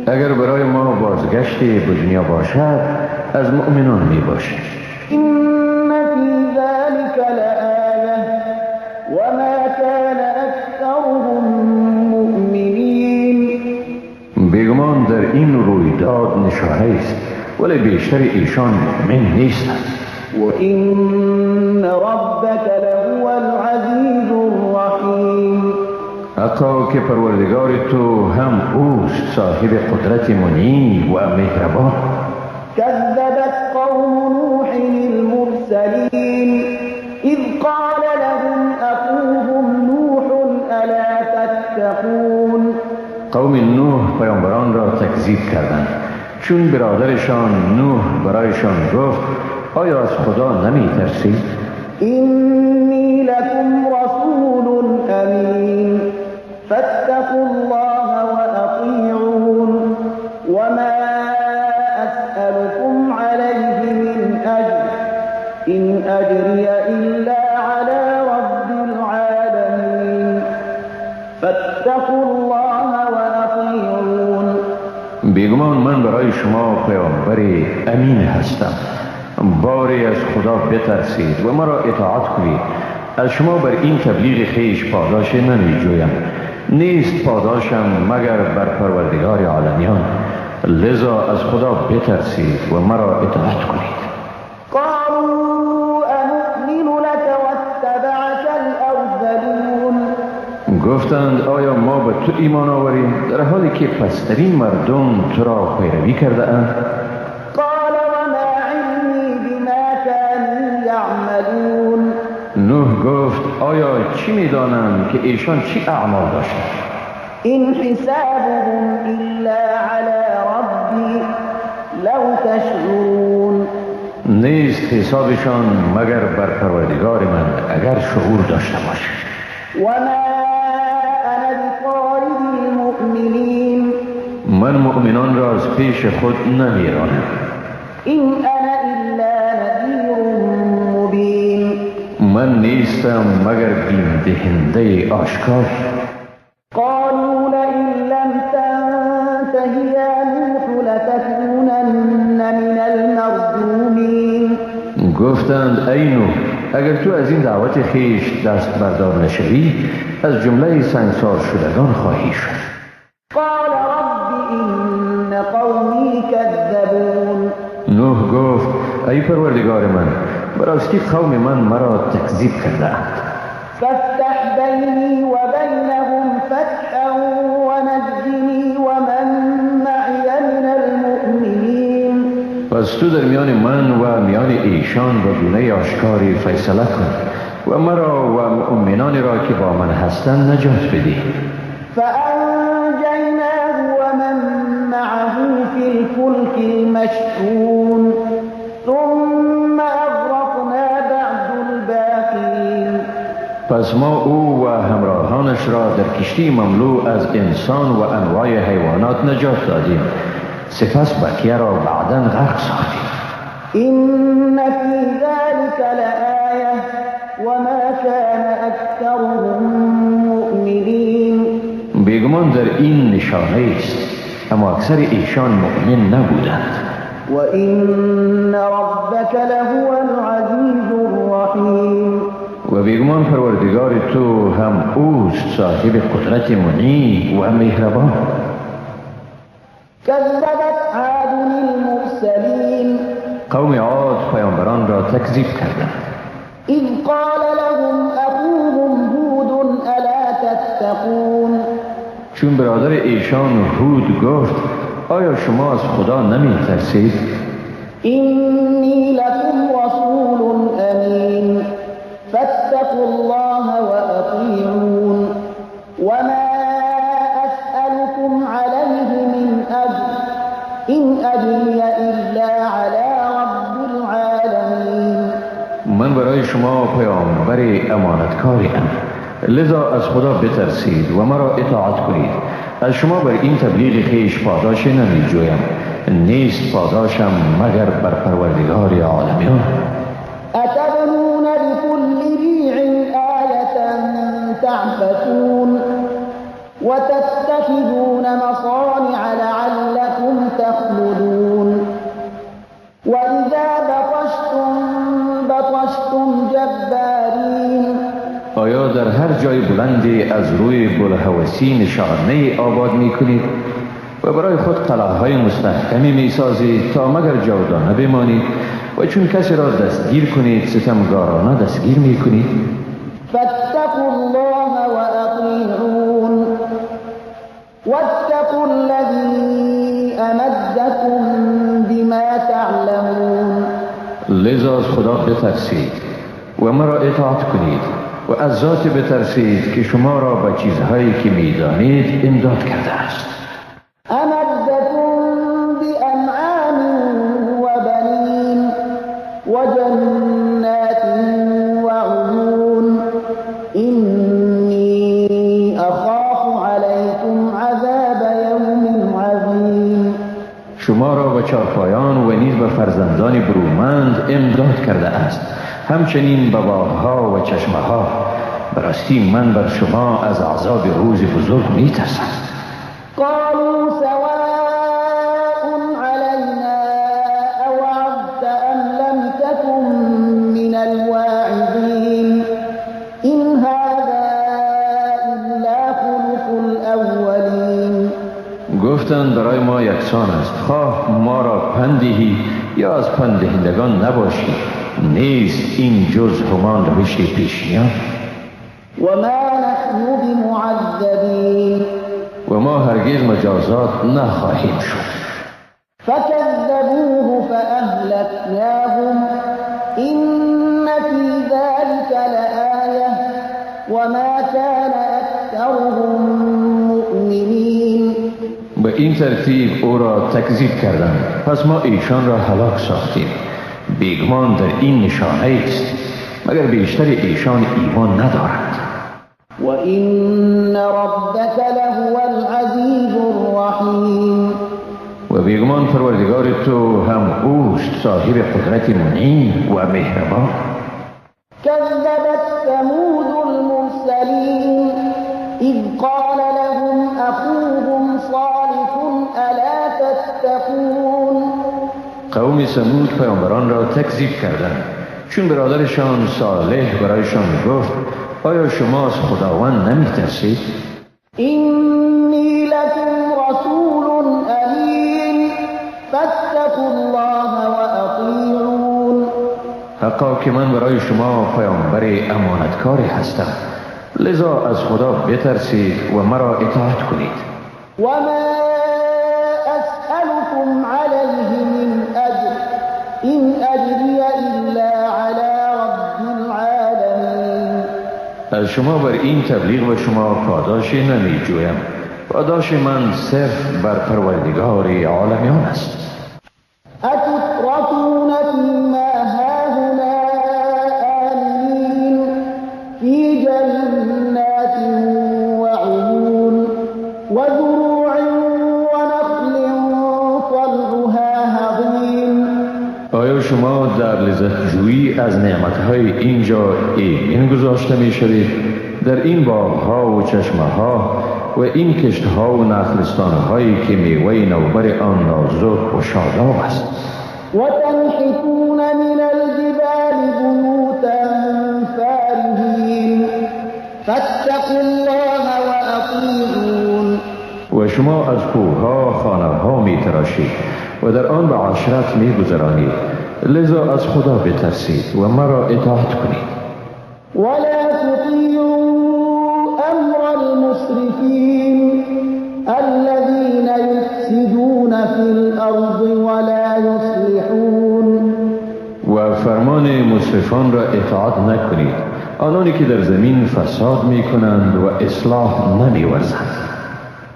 اگر برای ما بازگشتی به دنیا باشد از مؤمنان می باشیم.
ان فی ذلک لآیة وما کان اکثرهم مؤمنین.
بیگمان در این رویداد نشانه است ولی بیشتر ایشان مؤمن نیستند.
و این ربک لهو العزیز الرحیم.
حتی که پروردگار تو هم اوست صاحب قدرت منی و مهربان.
کذبت قوم نوح المرسلین اذ قال لهم اخوهم نوح الا تتقون.
قوم نوح پیامبران را تکذیب کردند چون برادرشان نوح برایشان گفت آیا از خدا نمی ترسید؟
اینی لکم رسول امین فاتقوا الله واطیعون وما اسألكم علیه من فاتقوا الله وأطيعون.
بیگمان من برای شما پیامبر امین هستم. باری از خدا بترسید و مرا اطاعت کنید. از شما بر این تبلیغ خیش پاداش نمی جویم. نیست پاداشم مگر بر پروردگار عالمیان. لذا از خدا بترسید و مرا اطاعت کنید.
قالوا انؤمن لك واتبعك الارذلون.
گفتند آیا ما به تو ایمان آوریم در حالی که پسترین مردم تو را پیروی کرده اند؟
قال وما علمی بما كانوا یعملون.
نوح گفت آیا چی میدانم که ایشان چی اعمال داشتند؟
این حسابهم الا علی ربی لو تشعرون.
نیست حسابشان مگر بر پروردگار من اگر شعور داشته باشید.
وما انا بطارد المؤمنین.
من مؤمنان را از پیش خود نمیرانم.
این انا الا نذیر مبین.
من نیستم مگر بیم دهنده آشکار.
قالوا لئن لم تنته یا نوح لتکونن من المرجومین.
گفتند ای نوح اگر تو از این دعوت خیش دست بردار نشوی از جمله سنگسار شدگان خواهی شد.
قال رب این قومی کذبون.
نوح گفت ای پروردگار من، براستی قوم من مرا تکذیب کردند.
فافتح بینی و بینهم فتحا ونجنی ومن معی من المؤمنین.
پس تو در میان من و میان ایشان به گونه آشکاری فیصله کن و مرا و مؤمنان را که با من هستند نجات بده.
فانجیناه ومن معه فی الفلک المشحون ثم اغرقنا بعد الباقین.
پس ما او و همراهانش را در کشتی مملو از انسان و انواع حیوانات نجات دادیم. سپس بقیه را بعداً غرق ساختیم.
این فی ذلک لآیه وما کان اکثرهم مؤمنین.
بیگمان در این نشانه است، اما اکثر ایشان مؤمن نبودند.
و این ربک لهو العزیز الرحیم.
و بیگمان پروردگار تو هم اوست صاحب قدرت منی و مهربان.
کذبت عاد المرسلین.
قوم عاد پیامبران را تکذیب کردند.
اذ قال لهم اخوهم هود الا تتقون.
چون برادر ایشان هود گفت آیا شما از خدا نمی ترسید؟
اینی لکم رسول امین فاتقوا الله واطیعون وما اسألكم علیه من اجر این اجری الا علی رب العالمین.
من برای شما پیامبر امانتکاریم، لذا از خدا بترسید و مرا اطاعت کنید. از شما بر این تبلیغ خیش پاداش نمی جویم، نیست پاداشم مگر بر پروردگار عالمیان.
اتبنون بكل ریع آیة تعبثون وتتخذون مصانع لعلكم تخلدون وإذا بطشتم بطشتم جبارین.
آیا در هر جای بلندی از روی بلهوسی نشانه آباد می کنید و برای خود قلعه های مستحکمی می سازید تا مگر جاودانه بمانید و چون کسی را دستگیر کنید ستمگارانه دستگیر می کنید؟
فاتقوا الله واطیعون واتقوا الذی امدکم بما تعلمون.
لذا از خدا بترسید و مرا اطاعت کنید و از ذات بترسید که شما را به چیزهایی که میدانید امداد کرده است.
امدکم بانعام وبنین وجنات وعیون اینی اخاف علیکم عذاب یوم عظیم.
شما را به چارپایان و نیز به فرزندان برومند امداد کرده است، همچنین به باغها و چشمها. براستی من بر شما از عذاب روز بزرگ میترسم.
قالوا سواء علينا أوعظت أم لم تكن من الواعظين إن هذا إلا خلق الأولين.
گفتند برای ما یکسان است، خواه ما را پندهی یا از پندهندگان نباشی، نیست این جز همان روش پیشینیان.
و ما نحن بمعذبین.
و ما هرگز مجازات نخواهیم شد.
فكذبوه فأهلكناهم إن في ذلك لآية وما كان أكثرهم مؤمنين.
به این ترتیب او را تکذیب کردند، پس ما ایشان را هلاک ساختیم. بیگمان در این نشانه است، مگر بیشتر ایشان ایمان ندارند.
و این ربک لهو العزیز الرحیم.
و بیگمان پروردگار تو هم اوست، صاحب قدرت منعم و مهربان.
کذبت ثمود المرسلین اذ قال لهم اخوهم صالح الا تتقون.
قوم ثمود پیامبران را تکذیب کردند، چون برادرشان صالح برایشان گفت آیا شما از خداوند نمیترسید؟
اینی لکم رسول امین فاتقوا الله و اطیعون.
حقا که من برای شما پیامبر امانتکاری هستم، لذا از خدا بترسید و مرا اطاعت کنید.
و ما اسألكم علیه من اجر این اجری الا علی رب العالمین.
از شما بر این تبلیغ و شما پاداشی نمی جویم، پاداش من صرف بر پروردگار عالمیان است.
اتترکون فیما هاهنا آمنین فی جنات و عیون و زروع و نخل طلعها هضیم.
آیا شما در لذت جویی از نعمتهای اینجا ایمن گذاشته می شوید؟ در این باغها و چشمه ها و این کشتها و نخلستانهایی که میوه نوبر آن نازک و شاداب است.
و تنحتون من الجبال بیوتا فارهین فاتقوا الله و اطیعون.
و شما از کوهها خانه ها می تراشید و در آن به عشرت می گذرانید، لذا از خدا بترسید و مرا اطاعت کنید.
ولا تطیعوا امر المسرفین الذین یفسدون فی الارض ولا یصلحون.
و فرمان مسرفان را اطاعت نکنید، آنانی که در زمین فساد می کنند و اصلاح نمی ورزند.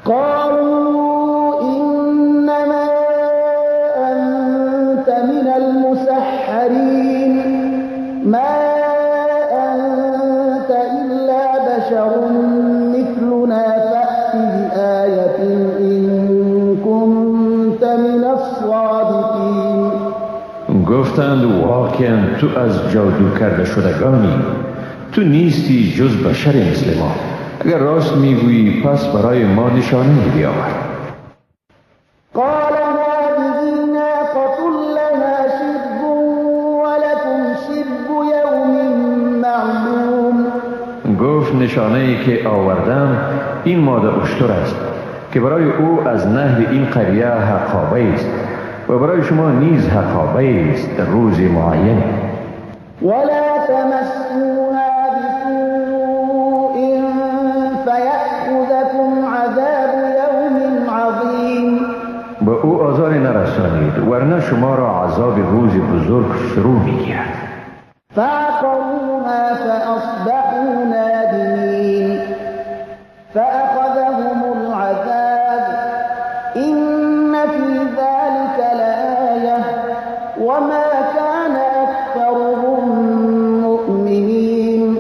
قالوا انما انت من المسحرین ما انت الا بشر مثلنا فأت بآیة ان كنت من الصادقین.
گفتند واقعا تو از جادو کرده شدگانی، تو نیستی جز بشر مثل ما، اگر راست میگویی پس برای ما نشانه بیاور.
قال هذه ناقة لها شرب ولكم شرب یوم معلوم.
گفت نشانه ای که آوردم این ماده اشتر است که برای او از نهر این قریه حقابه است و برای شما نیز حقابه است در روز معین.
ولا تمسوها بسوء فیأخذکم عذاب یوم عظیم.
به او آزار نرسانید ورنه شما را عذاب روز بزرگ فرو میگیرد.
فعقروها فاصبحوا نادمین فأخذهم العذاب إن في ذلك لآية وما كان أكثرهم مؤمنین.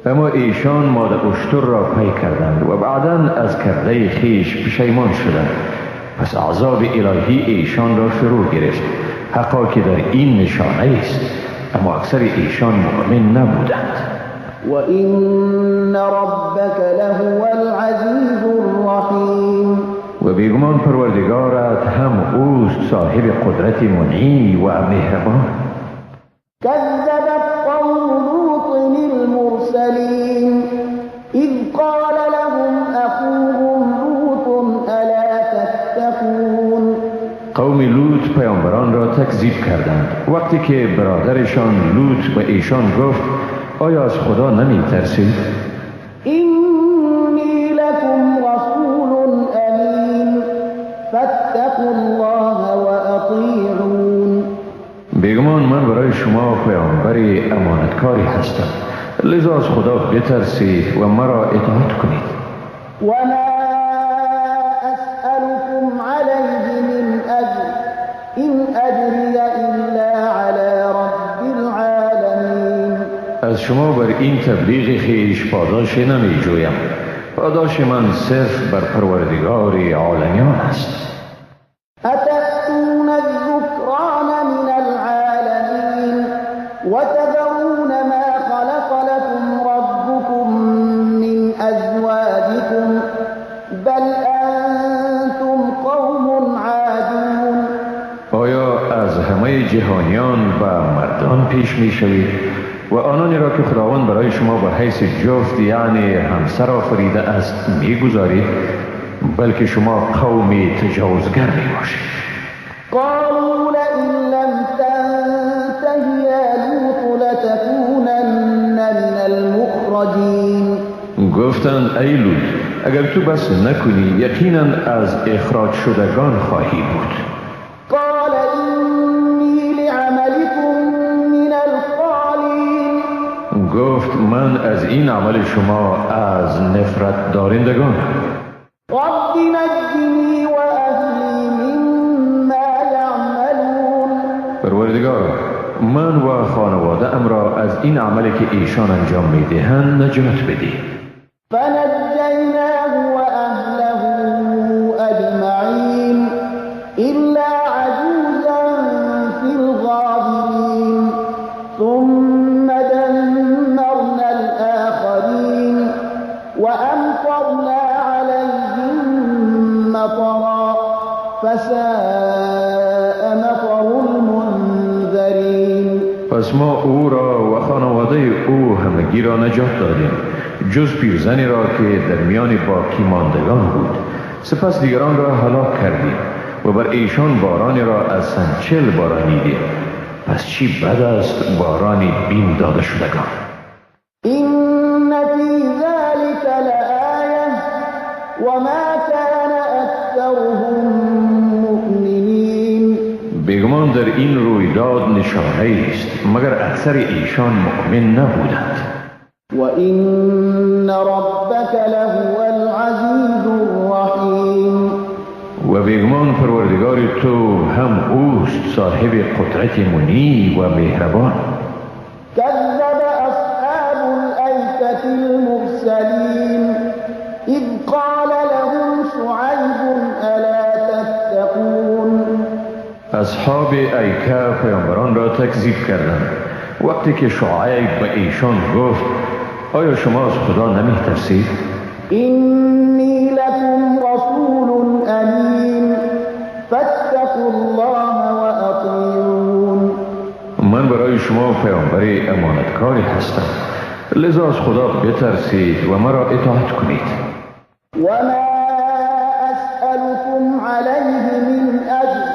اما ایشان ماده اشتر را پی کردند و بعدا از کرده خیش پشیمان شدند، پس عذاب الهی ایشان را فرو گرفت. حقا که در این نشانه است، اما اکثر ایشان مؤمن نبودند.
وإن ربك لهو العزیز الرحیم.
و بیگمان پروردگارت هم اوست صاحب قدرت منعی و مهربان.
كذبت قوم لوط المرسلین اذ قال لهم اخوهم لوط الا تتقون.
قوم لوط پیامبران را تکذیب کردند وقتی که برادرشان لوط به ایشان گفت آیا از خدا نمی ترسید؟
اینی لکم رسول امین فاتقوا الله واطیعون.
بیگمان من برای شما پیامبر امانتکاری هستم، لذا از خدا بترسید و مرا اطاعت کنید.
وما اسألكم علیه من اجر این اجری الا علی رب العالمین.
از شما بر این تبلیغ خویش پاداش نمی جویم، پاداش من صرف بر پروردگار عالمیان است.
اتأتون الذکران من العالمین وتذرون ما خلق لكم ربكم من ازواجكم بل انتم قوم عادون.
آیا از همه جهانیان و مردان پیش می شوید و آنانی را که خداوند برای شما به حیث جفت یعنی همسر آفریده است میگذارید؟ بلکه شما قومی تجاوزگر می باشید.
قالوا لئن لم تنته یا لوط لتکونن من المخرجین.
گفتند ای لوط اگر تو بس نکنی یقینا از اخراج شدگان خواهی بود.
قال اینی لعملکم من القالین.
گفت من از این عمل شما از نفرت دارندگان.
رب نجنی و اهلی مما یعملون.
پروردگارا من و خانواده ام را از این عملی که ایشان انجام میدهند نجات بده.
فنجیناه و اهله اجمعین الا عجوزا فی الغابرین ثم دمرنا الآخرین وامطرنا علیهم مطرا فساء مطر المنذرین.
پس ما او را و خانواده او همگی را نجات دادیم جز پیرزنی را که در میان باقی ماندگان بود. سپس دیگران را هلاک کردیم و بر ایشان بارانی را از سنچل بارانیدیم. پس چی بد است بارانی بیم داده شدگان.
این فی ذلک لآیه وما کان اکثرهم مؤمنین.
بیگمان در این رویداد نشانه است مگر اکثر ایشان مؤمن نبودند.
وإن ربک لهو العزیز الرحیم.
و بیگمان پروردگار تو هم اوست صاحب قدرت منی و مهربان.
کذب اصحاب الایکة المرسلین اذ قال لهم شعیب الا تتقون.
اصحاب ایکه پیامبران را تکذیب کردند وقتی که شعیب به ایشان گفت آیا شما از خدا نمی ترسید؟
اینی لکم رسول امین فاتقوا الله و اطیعون.
من برای شما پیامبر امانتکاری هستم، لذا از خدا بترسید و مرا اطاعت کنید.
و ما اسألكم علیه من اجر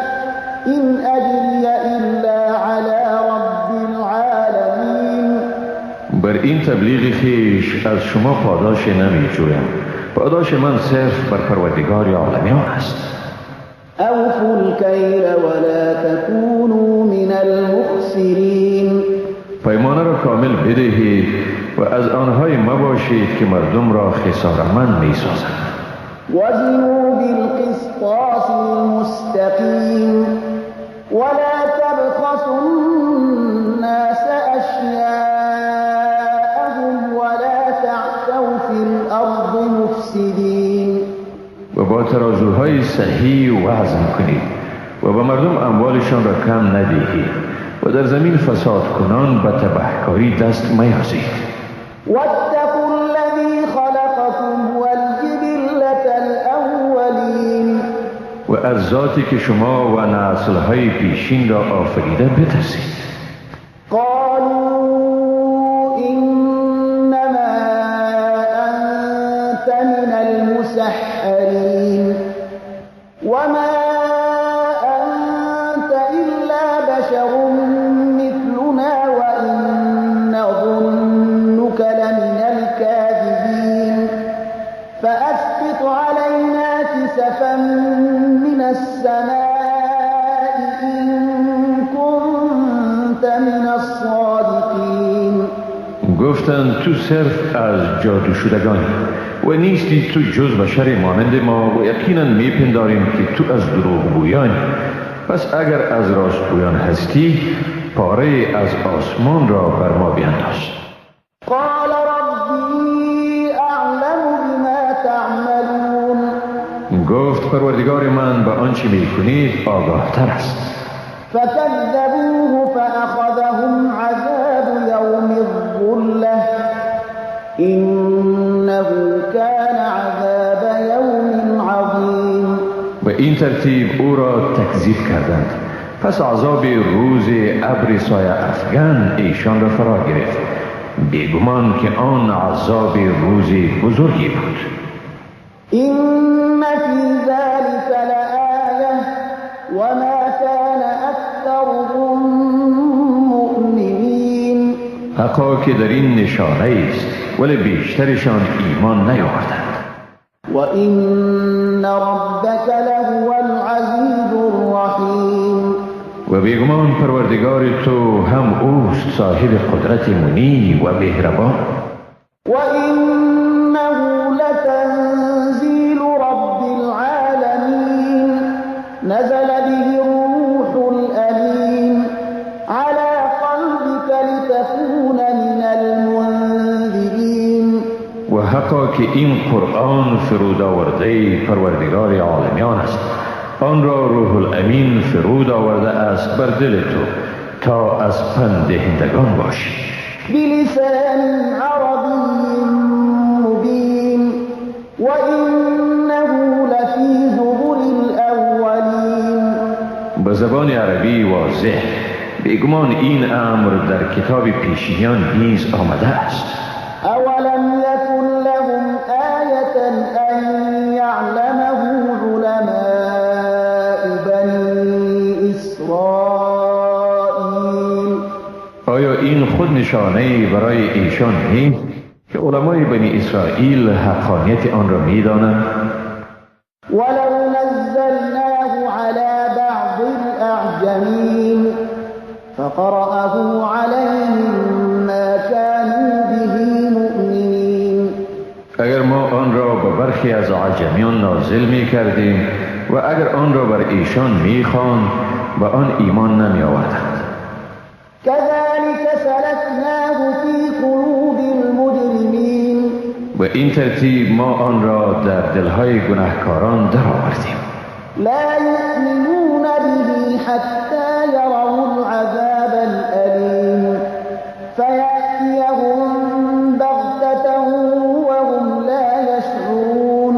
این اجری الا علی رب العالمین.
بر این تبلیغ خویش از شما پاداش نمی جویم، پاداش من صرف بر پروردگار عالمیان است.
اوفوا الکیل ولا تکونوا من المخسرین.
پیمانه را کامل بدهید و از آنهای مباشید که مردم را خساره‌مند می سازند.
وزنوا بالقسطاس المستقیم ولا تبخسوا الناس اشیاءهم ولا تعثوا فی الارض مفسدین.
و با ترازوهای صحیح وزن کنید و به مردم اموالشان را کم ندهید و در زمین فساد کنان به تبهکاری دست میازید.
واتقوا الذي خلقكم والجبلة الأولين.
و از ذاتی که شما و نسل‌های پیشین را آفریده بترسید.
قالوا إنما أنت من المسحرين وما أنت إلا بشر مثلنا وإن نظنك لمن الكاذبين فأسقط علينا كسفا من السماء إن كنت من الصادقين.
گفتند تو صرف از جادو شدگانی و نیستی تو جز بشر مانند ما و یقینا میپنداریم که تو از دروغگویانی. پس اگر از راستگویان هستی پاره از آسمان را بر ما بینداز.
قال ربی اعلم بما تعملون.
گفت پروردگار من به آنچه میکنید آگاه تر است.
فكذبوه فأخذهم عذاب يوم الظلة إنه كان عذاب يوم عظيم.
به این ترتیب او را تکذیب کردند. پس عذاب روز ابر سایه افگن ایشان را فرا گرفت. بیگمان که آن عذاب روز بزرگی بود.
إن في ذلك لآية وما كان أكثرهم مؤمنين.
حقا که در این نشانه است، ولی بیشترشان ایمان نیاوردند.
وإن ربك لهو العزیز الرحیم.
و بیگمان پروردگار تو هم اوست صاحب قدرت منی و مهربان.
وإنه لتنزیل رب العالمین نزل به الروح الأمین على قلبك لتكون من المنذرین.
و حقا که این قرآن فرود آورده پروردگار عالمیان است. آن را روح الامین فرود آورده است بر دل تو تا از پند دهندگان باشی.
بلسان عربی مبین وإنه لفی زبر الأولین.
به زبان عربی واضح، بیگمان این امر در کتاب پیشینیان نیز آمده است.
اولم یکن لهم آیة ان یعلمه علماء بنی اسرائیل.
آیا این خود نشانه برای ایشان نیست که علمای بنی اسرائیل حقانیت آن را می‌دانند؟
ولو نزلناه على بعض الأعجمین فقرأه عليهم ما كانوا به مؤمنین.
اگر ما آن را به برخی از عجمیان نازل می کردیم و اگر آن را بر ایشان می خواند به آن ایمان نمی آوردند.
كذلك سلكناه في قلوب المجرمین.
به این ترتیب ما آن را در دلهای گناهکاران درآوردیم.
لا یؤمنون به حتی یروا العذاب الألیم فیأتیهم بغتة وهم لا یشعرون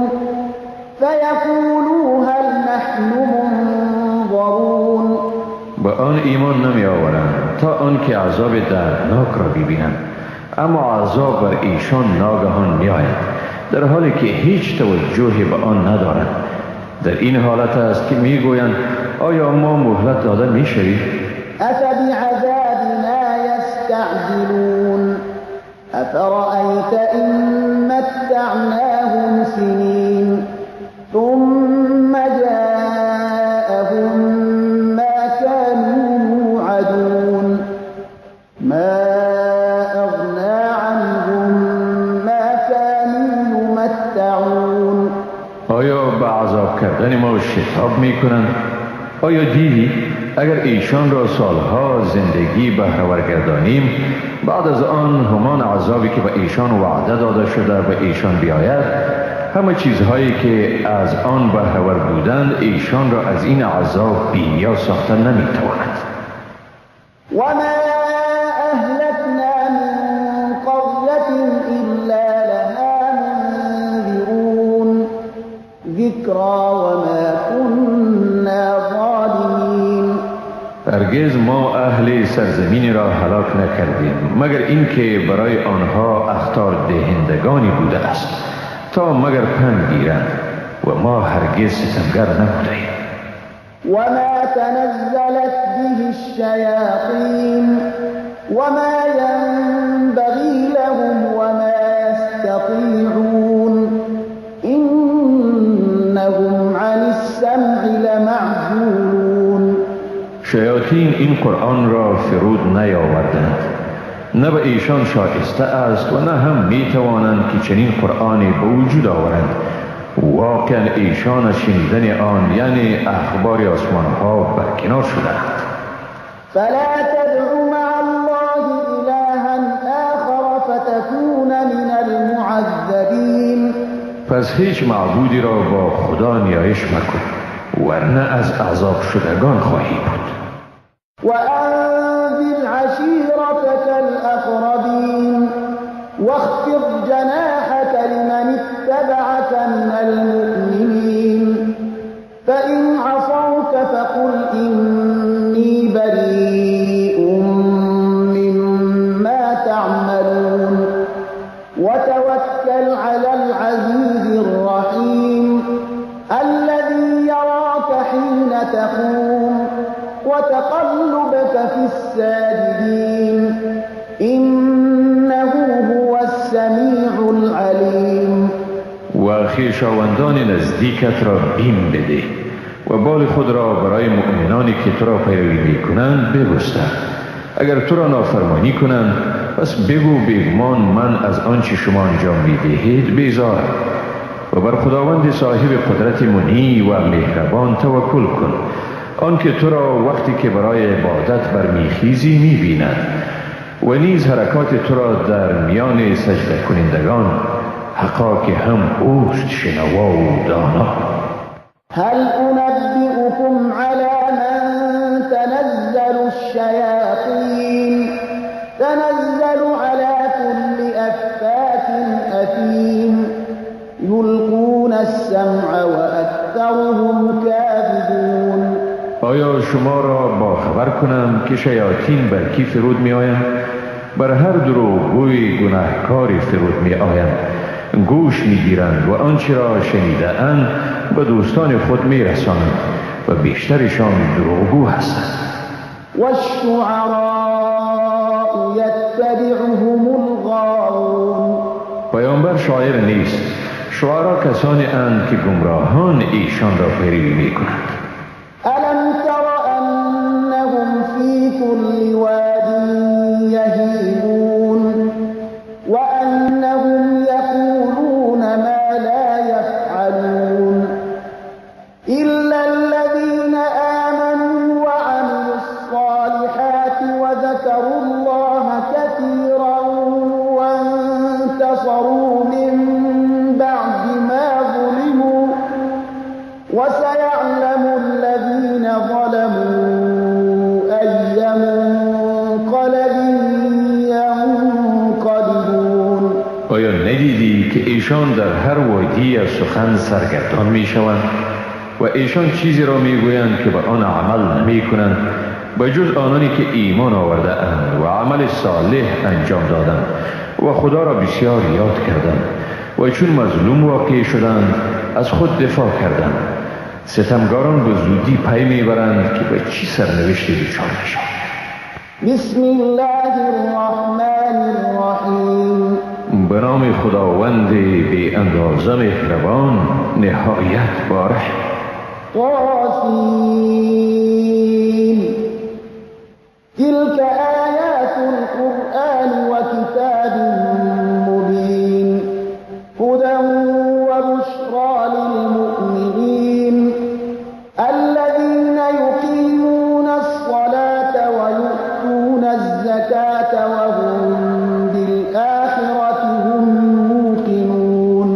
فیقولوا هل نحن منظرون.
به آن ایمان نمی آورند تا آنکه عذاب دردناک را ببینند، اما عذاب بر ایشان ناگهان می آید در حالی که هیچ توجهی به آن ندارند. در این حالت است که میگویند آیا ما مهلت داده میشویم؟
افبعذابنا یستعجلون افرأیت ان متعناهم سنین ثم جاءهم ما كانوا یوعدون ما اغنى عنهم ما كانوا یمتعون.
آیا به عذاب کردن ما شتاب میکنند؟ آیا دیدی اگر ایشان را سالها زندگی بهره‌ور گردانیم، بعد از آن همان عذابی که به ایشان وعده داده شده به ایشان بیاید، همه چیزهایی که از آن بهره‌ور بودند ایشان را از این عذاب بی‌نیاز ساخته نمیتواند.
وما اهلكنا من قرية الذكرى وما كنا ظالمين.
هرگز ما اهل سرزمین را هلاک نکردیم مگر اینکه برای آنها اخطار دهندگانی بوده است تا مگر پند گیرند و ما هرگز ستمگر نبودیم.
وما تنزلت به الشياطين وما ينبغي لهم وما يستطيعون إنهم عن السمع لمعزولون.
شیاطین این قرآن را فرود نیاوردند، نه به ایشان شایسته است و نه هم می توانند که چنین قرآنی به وجود آورند. واقعا ایشان از شنیدن آن، یعنی اخبار آسمان ها، برکنار شدند.
فلا تدع مع الله إلها آخر فتكون من المعذبین.
پس هیچ معبودی را با خدا نیایش مکن ورنه از عذاب شدگان خواهی بود.
وأنذر عشيرتك الأقربين واخفض جناحك لمن اتبعك من المؤمنين فإن عصوك فقل إني بريء مما تعملون وتوكل على العزيز الرحيم الذي يراك حين تقوم وتقلبك في الساجدين إنه هو السميع العليم.
و خویشاوندان نزدیکت را بیم بده و بال خود را برای مؤمنانی که تو را پیروی میکنند بگستر. اگر تو را نافرمانی کنند پس بگو بیگمان من از آنچه شما انجام میدهید بیزارم و بر خداوند صاحب قدرت منی و مهربان توکل کن، آنکه تو را وقتی که برای عبادت برمیخیزی میبیند و نیز حرکات تو را در میان سجده کنندگان، حقا که هم اوست شنوا و دانا.
هل أنبئكم على من تنزل الشياطين تنزل على كل أفاك أثيم يلقون السمع وأكثرهم كاذبون.
آیا شما را با خبر کنم که شیاطین بر کی فرود می آیند؟ بر هر دروغگوی گناهکاری فرود می آیند، گوش می گیرند و آنچه را شنیده اند به دوستان خود می رسانند و بیشترشان دروغگو هستند.
والشعراء یتبعهم الغاوون.
پیامبر شاعر نیست، شعرا کسانی اند که گمراهان ایشان را پیروی می کنند.
ألم تر أنهم في كل واد يهيمون وأنهم يقولون ما لا يفعلون إلا الذين آمنوا وعملوا الصالحات وذكروا الله كثيرا وانتصروا من بعد ما ظلموا وسيعلم الذين ظلموا أي منقلب ينقلبون.
آیا ندیدی که ایشان در هر وادی از سخن سرگردان می شوند و ایشان چیزی را می گویند که به آن عمل نمی کنند به جز آنانی که ایمان آورده اند و عمل صالح انجام دادند و خدا را بسیار یاد کردند و چون مظلوم واقع شدند از خود دفاع کردند. ستمگاران به زودی پی میبرند که به چی سرنوشتی دچار میشوند.
بسم الله الرحمن الرحیم.
به نام خداوند بی اندازه مهربان نهایت بارح.
طاسین. تلك آیات القرآن وکتاب مبین هدى وبشرى للمؤمنين الذين يقيمون الصلاة ويؤتون الزكاة وهم بالآخرة هم موقنون.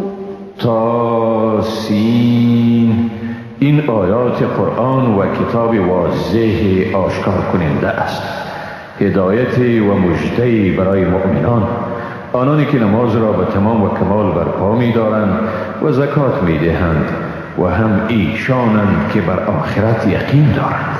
طاسین. این آیات قرآن و کتاب واضح آشکار کننده است، هدایت و مژده برای مؤمنان، آنانی که نماز را به تمام و کمال برپا می دارند و زکات می دهند و هم ایشانند که بر آخرت یقین دارند.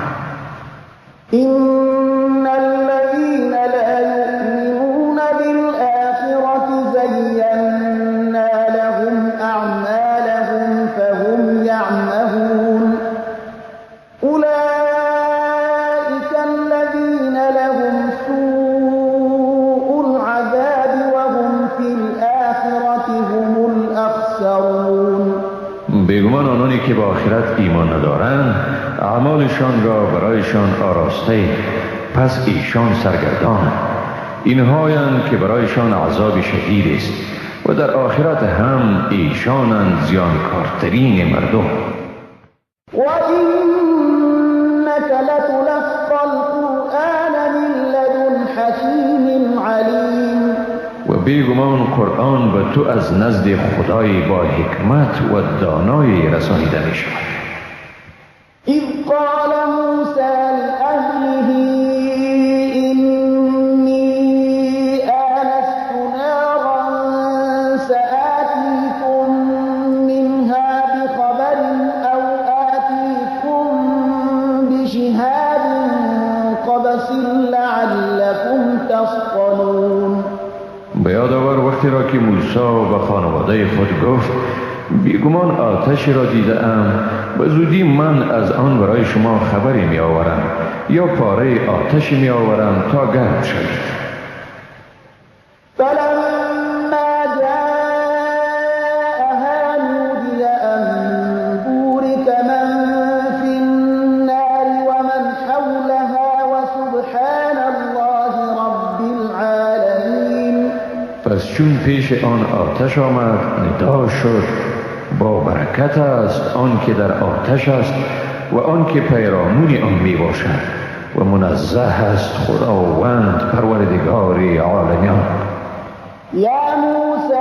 إن الذين لا يؤمنون بالآخرة زينا لهم أعمالهم فهم يعمهون أولئك الذين لهم سوء العذاب وهم في الآخرة هم الأخسرون.
بیگمان آنانی که به آخرت ایمان ندارند اعمالشان را برایشان آراسته، پس ایشان سرگردانند. اینهایند که برایشان عذاب شدید است و در آخرت هم ایشانند زیانکارترین مردم.
و اینک لتلقی القرآن من لدن حکیم علیم.
و بیگمان قرآن به تو از نزد خدای با حکمت و دانای رسانیده می شود.
اذ قال موسى لأهله إني آنست نارا سآتيكم منها بخبر أو آتيكم بشهاب قبس لعلكم تصطلون.
به یاد آور وقتی را که موسی به خانواده خود گفت بیگمان آتشی را دیدم، به زودی من از آن برای شما خبری می آورم یا پاره آتشی می آورم تا گرم شوید.
فلما جاءها نودی ان بورک من فی النار ومن حولها وسبحان الله رب العالمین.
پس چون پیش آن آتش آمد ندا شد با برکت است آن که در آتش است و آن که پیرامون آن می باشد و منزه است خداوند پروردگار عالمیان.
یا موسی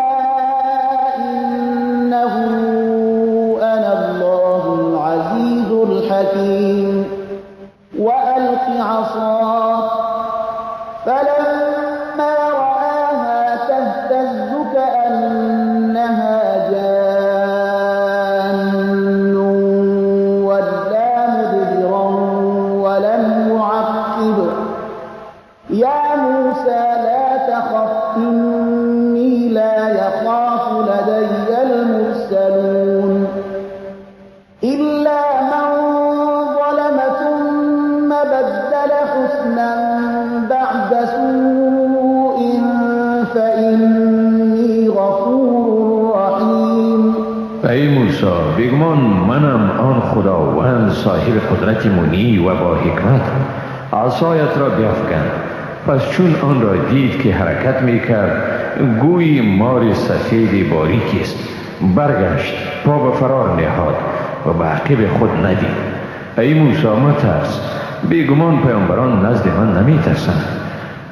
انه انا الله العزیز الحکیم والق عصاک فلما رآها تهتز كأنها جان ولا مدبرا ولم يعقب يا موسى لا تخف إني لا يخاف لدي المرسلون إلا من ظلم ثم بدل حسنا بعد سوء فإني غفور رحیم.
ای موسی بیگمان منم آن خداوند صاحب قدرت منی و با حکمت. عصایت را بیفکن. پس چون آن را دید که حرکت میکرد گویی مار سفید باریکی است، برگشت، پا به فرار نهاد و به عقب خود ندید. ای موسی مترس، بیگمان پیامبران نزد من نمیترسند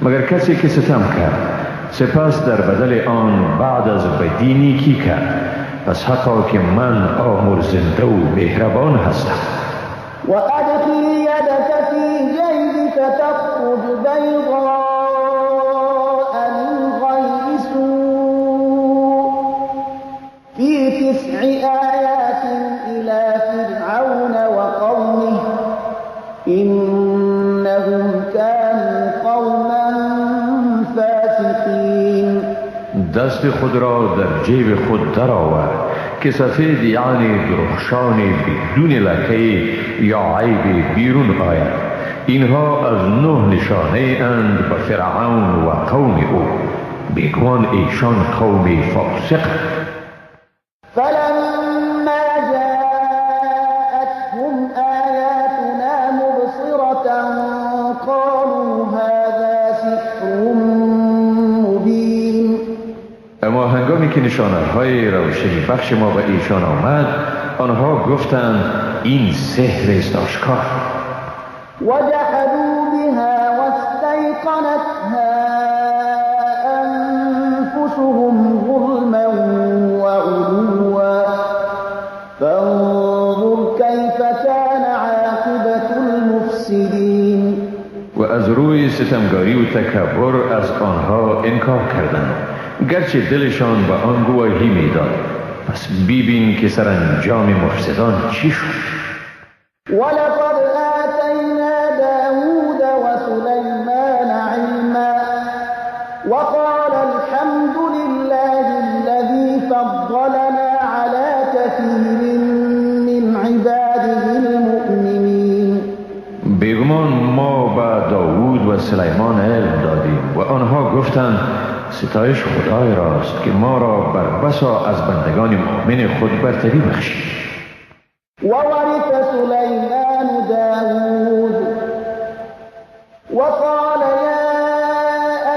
مگر کسی که ستم کرد سپس در بدل آن بعد از بدی نیکی کرد، پس حقا که من آمرزنده و مهربان هستم.
و ادخل یدک فی جیبک تخرج بیضاء من غیر سوء فی تسع آیات الی فرعون وقومه انهم كانوا قوما فاسقین.
دست خود را در جیب خود درآور که سفید یعنی درخشان بدون لکه یا عیب بیرون آید. اینها از 9 نشانه اند به فرعون و قوم او، بیگمان ایشان قوم فاسق.
فلما جاءتهم آیاتنا مبصرة قالوا هذا سحر مبین.
اما هنگامی که نشانه‌های روشنی بخش ما به ایشان آمد، آنها گفتند این سحر است آشکار.
وجحدوا بها واستيقنتها أنفسهم ظلما وعلوا فانظر كيف كان عاقبة المفسدين.
و از روی ستمگاری و تکبر از آنها انکار کردند، گرچه دلشان به آن گواهی میداد. پس ببین که سرانجام مفسدان چی شد.
ولقد آتینا داود وسلیمان علما وقال الحمد لله الذي فضلنا على كثير من عباده المؤمنین.
بیگمان ما به داود و سلیمان علم دادیم و آنها گفتند ستایش خدای راست که ما را بر بسا از بندگان مؤمن خود برتری بخشید.
وورث سلیمان داود وقال یا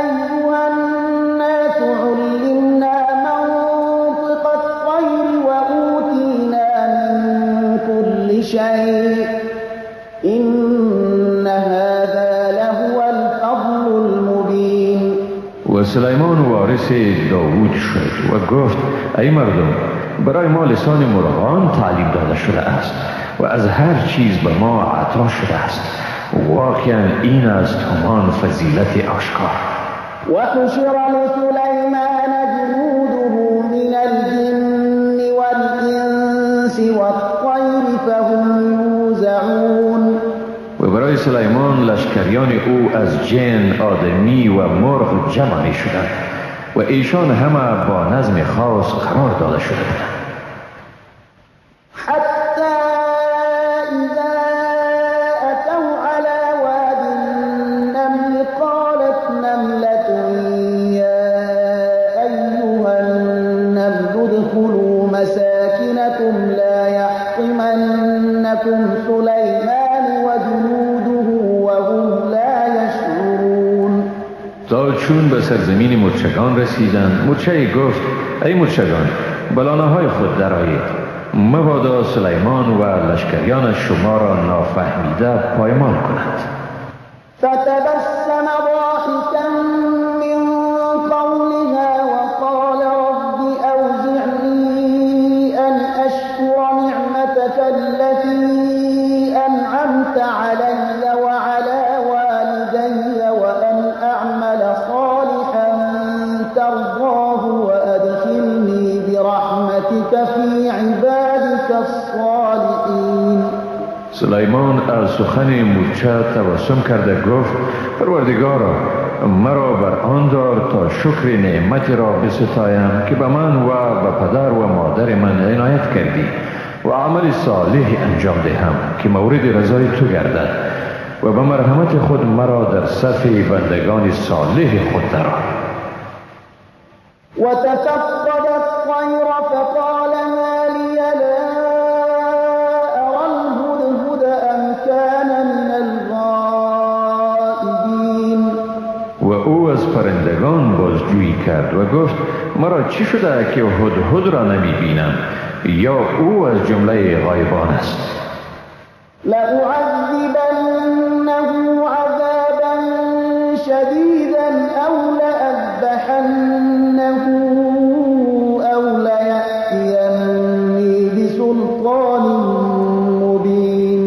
ایها الناس علمنا منطق الطیر وأوتینا من كل شیء إن هذا لهو الفضل المبین.
و سلیمان وارث داود شد و گفت ای مردم، برای ما لسان مرغان تعلیم داده شده است و از هر چیز به ما عطا شده است. واقعا این است همان فضیلت آشکار.
وحشر لسلیمان جنوده من الجن والانس والطیر فهم یوزعون.
و برای سلیمان لشکریان او از جن، آدمی و مرغ جمع می شدند و ایشان همه با نظم خاص قرار داده شده بودند.
حتی اذا اتوا على واد النمل قالت نملة یا ایها النمل ادخلوا مساکنکم لا یحطمنکم سلیمان وجنوده وهم لا یشعرون.
تا چون به سرزمین مورچگان رسیدند، مورچه گفت ای مورچگان، به لانه‌های خود درآیید، مبادا سلیمان و لشکریانش شما را نافهمیده پایمال کنند.
فتبسم ضاحکا من قولها وقال رب اوزعنی ان اشکر نعمتک التي انعمت علی وعلى والدی وان اعمل صالحا ترضاه وادخلنی برحمتک فی عبادک الصالحین.
سلیمان از سخن مورچه تبسم کرده گفت پروردگارا، مرا بر آن دار تا شکر نعمت را بستایم که به من و به پدر و مادر من عنایت کردی و عمل صالح انجام دهم که مورد رضای تو گردد و به مرحمت خود مرا در صف بندگان صالح خود درآر.
وتفقد الطیر فقال ما لی لا ارى الهدهد ام كان من الغائبین.
و او از پرندگان بازجویی کرد و گفت مرا چی شده که هدهد را نمی بینم، یا او از جمله غایبان است؟
لأعذبنه عذابا شدیدا او لأذبحنه او لیأتینی بسلطان مبین.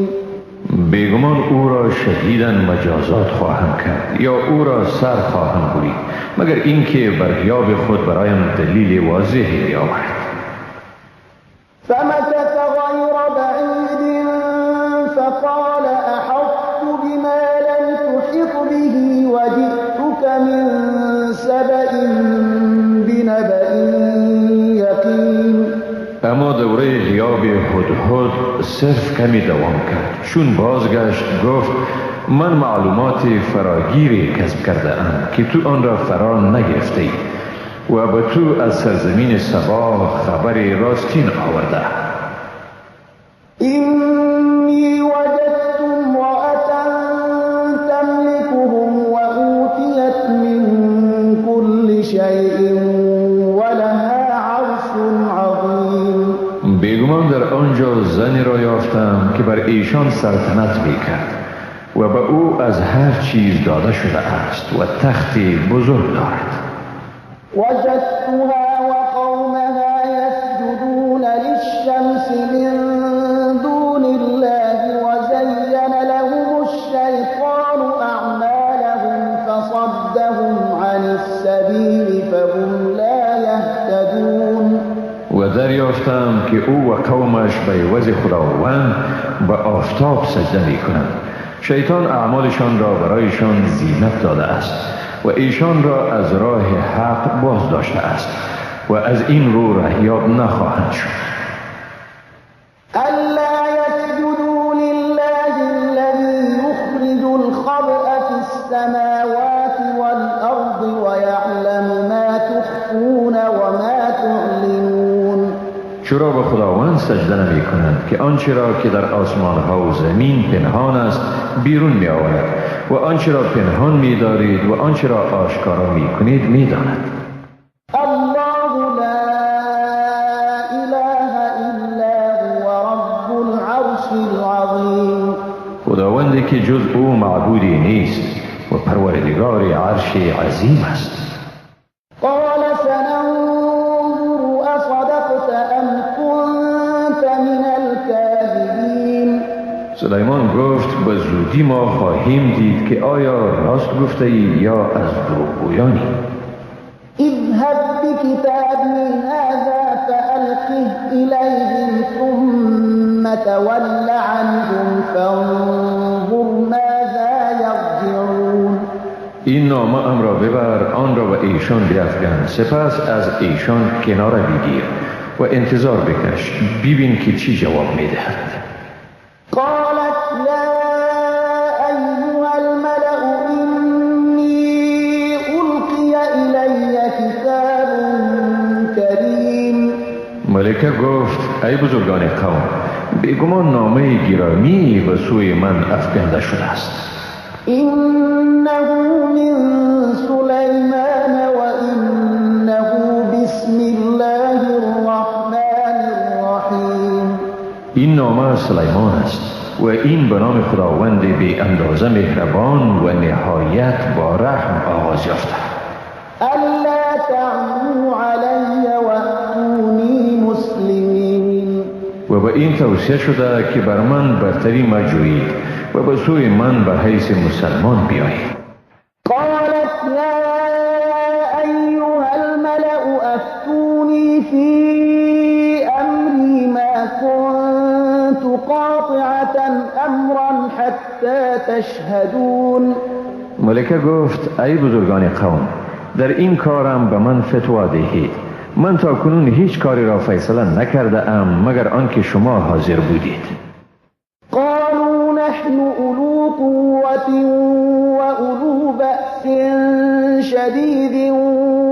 بیگمان او را شدیدا مجازات خواهم کرد یا او را سر خواهم برید، مگر اینکه بر غیاب خود برایم دلیل واضحی بیاورد.
فمكث غیر بعید فقال احطت بما لم تحط به وجئتك من سبأ بنبأ یقین.
اما دوره غیاب هدهد صرف کمی دوام کرد. چون بازگشت گفت من معلومات فراگیری کسب کرده ام که تو آن را فرا نگرفته ای و به تو از سرزمین سبا خبر راستین آورده.
اینی وجدت امرأة تملکهم وأوتیت من كل شیء ولها عرش عظیم.
بیگمان در آنجا زنی را یافتم که بر ایشان سلطنت میکرد و به او از هر چیز داده شده است و تخت بزرگ دارد.
وجدتها وقومها يسجدون للشمس من دون الله وزين لهم الشيطان أعمالهم فصدهم عن السبيل فهم لا يهتدون.
و دریافتم که او و قومش به عوض خداوند به آفتاب سجده می کنند. شیطان اعمالشان را برایشان زینت داده است و ایشان را از راه حق باز داشته است و از این رو رهیاب نخواهند شد.
ألا يسجدوا لله الذي يخرج الخبأ في السماوات والأرض ويعلم ما تخفون وما تعلنون.
چرا به خداوند سجده نمی کنند که آنچه را که در آسمان ها و زمین پنهان است بیرون می آورد و آنچه را پنهان می دارید و آنچه را آشکارا می کنید می داند.
الله لا اله الا هو رب العرش العظیم.
خداوندی که جز او معبودی نیست و پروردگار عرش عظیم است.
قال سننظر اصدقت ام كنت من الكاذبین.
سلیمان گفت به زودی ما خواهیم دید که آیا راست گفته ای یا از دروغگویانی.
اذهب بكتابي هذا فألقه إليهم ثم تول عنهم فانظر ماذا يرجعون.
این نامه ام را ببر، آن را به ایشان بیفکن، سپس از ایشان کناره بگیر و انتظار بکش، ببین که چی جواب میدهد.
قالت یا ایها الملأ انی القی الی کتاب کریم.
ملکه گفت ای بزرگان قوم، بیگمان نامه گرامی به سوی من افکنده شده است.
انه من سلیمان و انه بسم الله الرحمن الرحیم.
این نامه سلیمان است و این به نام خداوند بی اندازه مهربان و نهایت با رحم آغاز یافته.
الا تعلوا علی واتونی مسلمین.
و به این توصیه شده که بر من برتری مجویید و به سوی من به حیث مسلمان بیایید.
قالت یا ایها الملأ افتونی فی امری ما كنت قاطعة امرا حتی تشهدون.
ملکه گفت ای بزرگان قوم، در این کارم به من فتوا دهید. من تا کنون هیچ کاری را فیصله نکرده ام مگر آنکه شما حاضر بودید.
قالوا نحن أولو قوة وأولو بأس شديد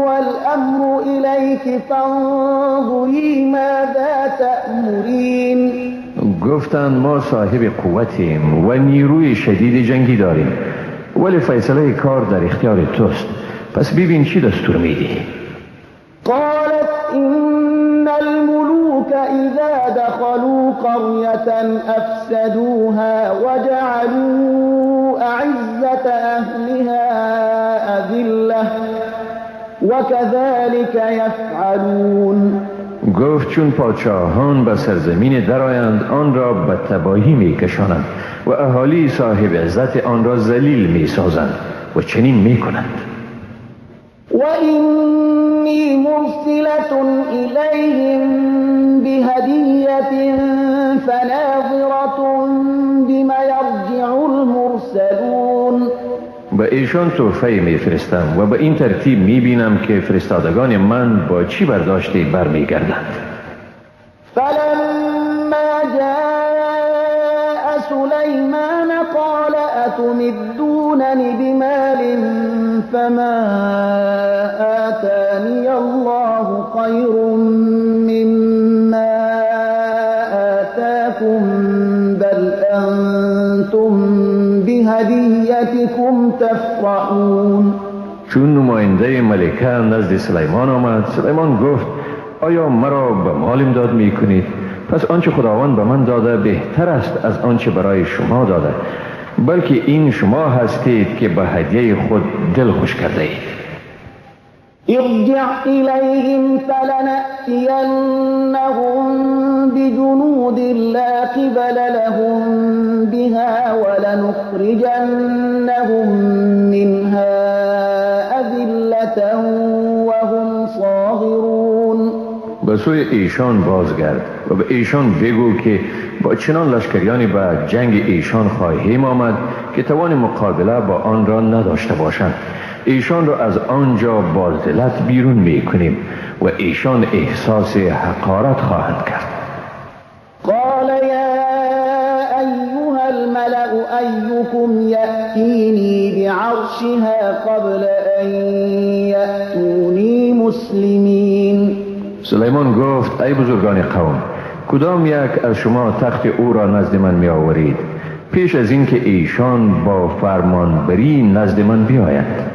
والأمر إليك فانظري ماذا تأمرين.
گفتند ما صاحب قوتیم و نیروی شدید جنگی داریم، ولی فیصله کار در اختیار توست، پس ببین چی دستور میدی.
قالت إن الملوك إذا دخلوا قرية أفسدوها وجعلوا أعزة أهلها أذلة وكذلك يفعلون.
گفت چون پادشاهان به سرزمین درآیند آن را به تباهی میکشانند و اهالی صاحب عزت آن را ذلیل میسازند و چنین میکنند.
وإني مرسلة إليهم بهدية فناظرة بما يرجع المرسلون.
به ایشان تحفه میفرستم و به این ترتیب میبینم که فرستادگان من با چی برداشتی برمیگردند.
فلما جاء سلیمان قال أتمدونني بمال فما آتاني الله خير مما آتاكم بل أنتم بهديتكم تفرحون.
چون نماینده ملکه نزد سلیمان آمد، سلیمان گفت آیا مرا به مال امداد میکنید؟ پس آنچه خداوند به من داده بهتر است از آنچه برای شما داده، بلکه این شما هستید که به هدیه خود دل خوش کرده اید.
ارجع إليهم فلنأتينهم بجنود لا قبل لهم بها ولنخرجنهم منها أذلة وهم صاغرون.
به سوی ایشان بازگرد و به ایشان بگو که با چنان لشکریانی به جنگ ایشان خواهیم آمد که توان مقابله با آن را نداشته باشند. ایشان را از آنجا با ذلت بیرون می کنیم و ایشان احساس حقارت خواهند کرد.
قال یا ایها الملأ ایکم یأتینی بعرشها قبل ان یأتونی مسلمین.
سلیمان گفت ای بزرگان قوم، کدام یک از شما تخت او را نزد من می آورید پیش از اینکه ایشان با فرمانبری نزد من بیایند؟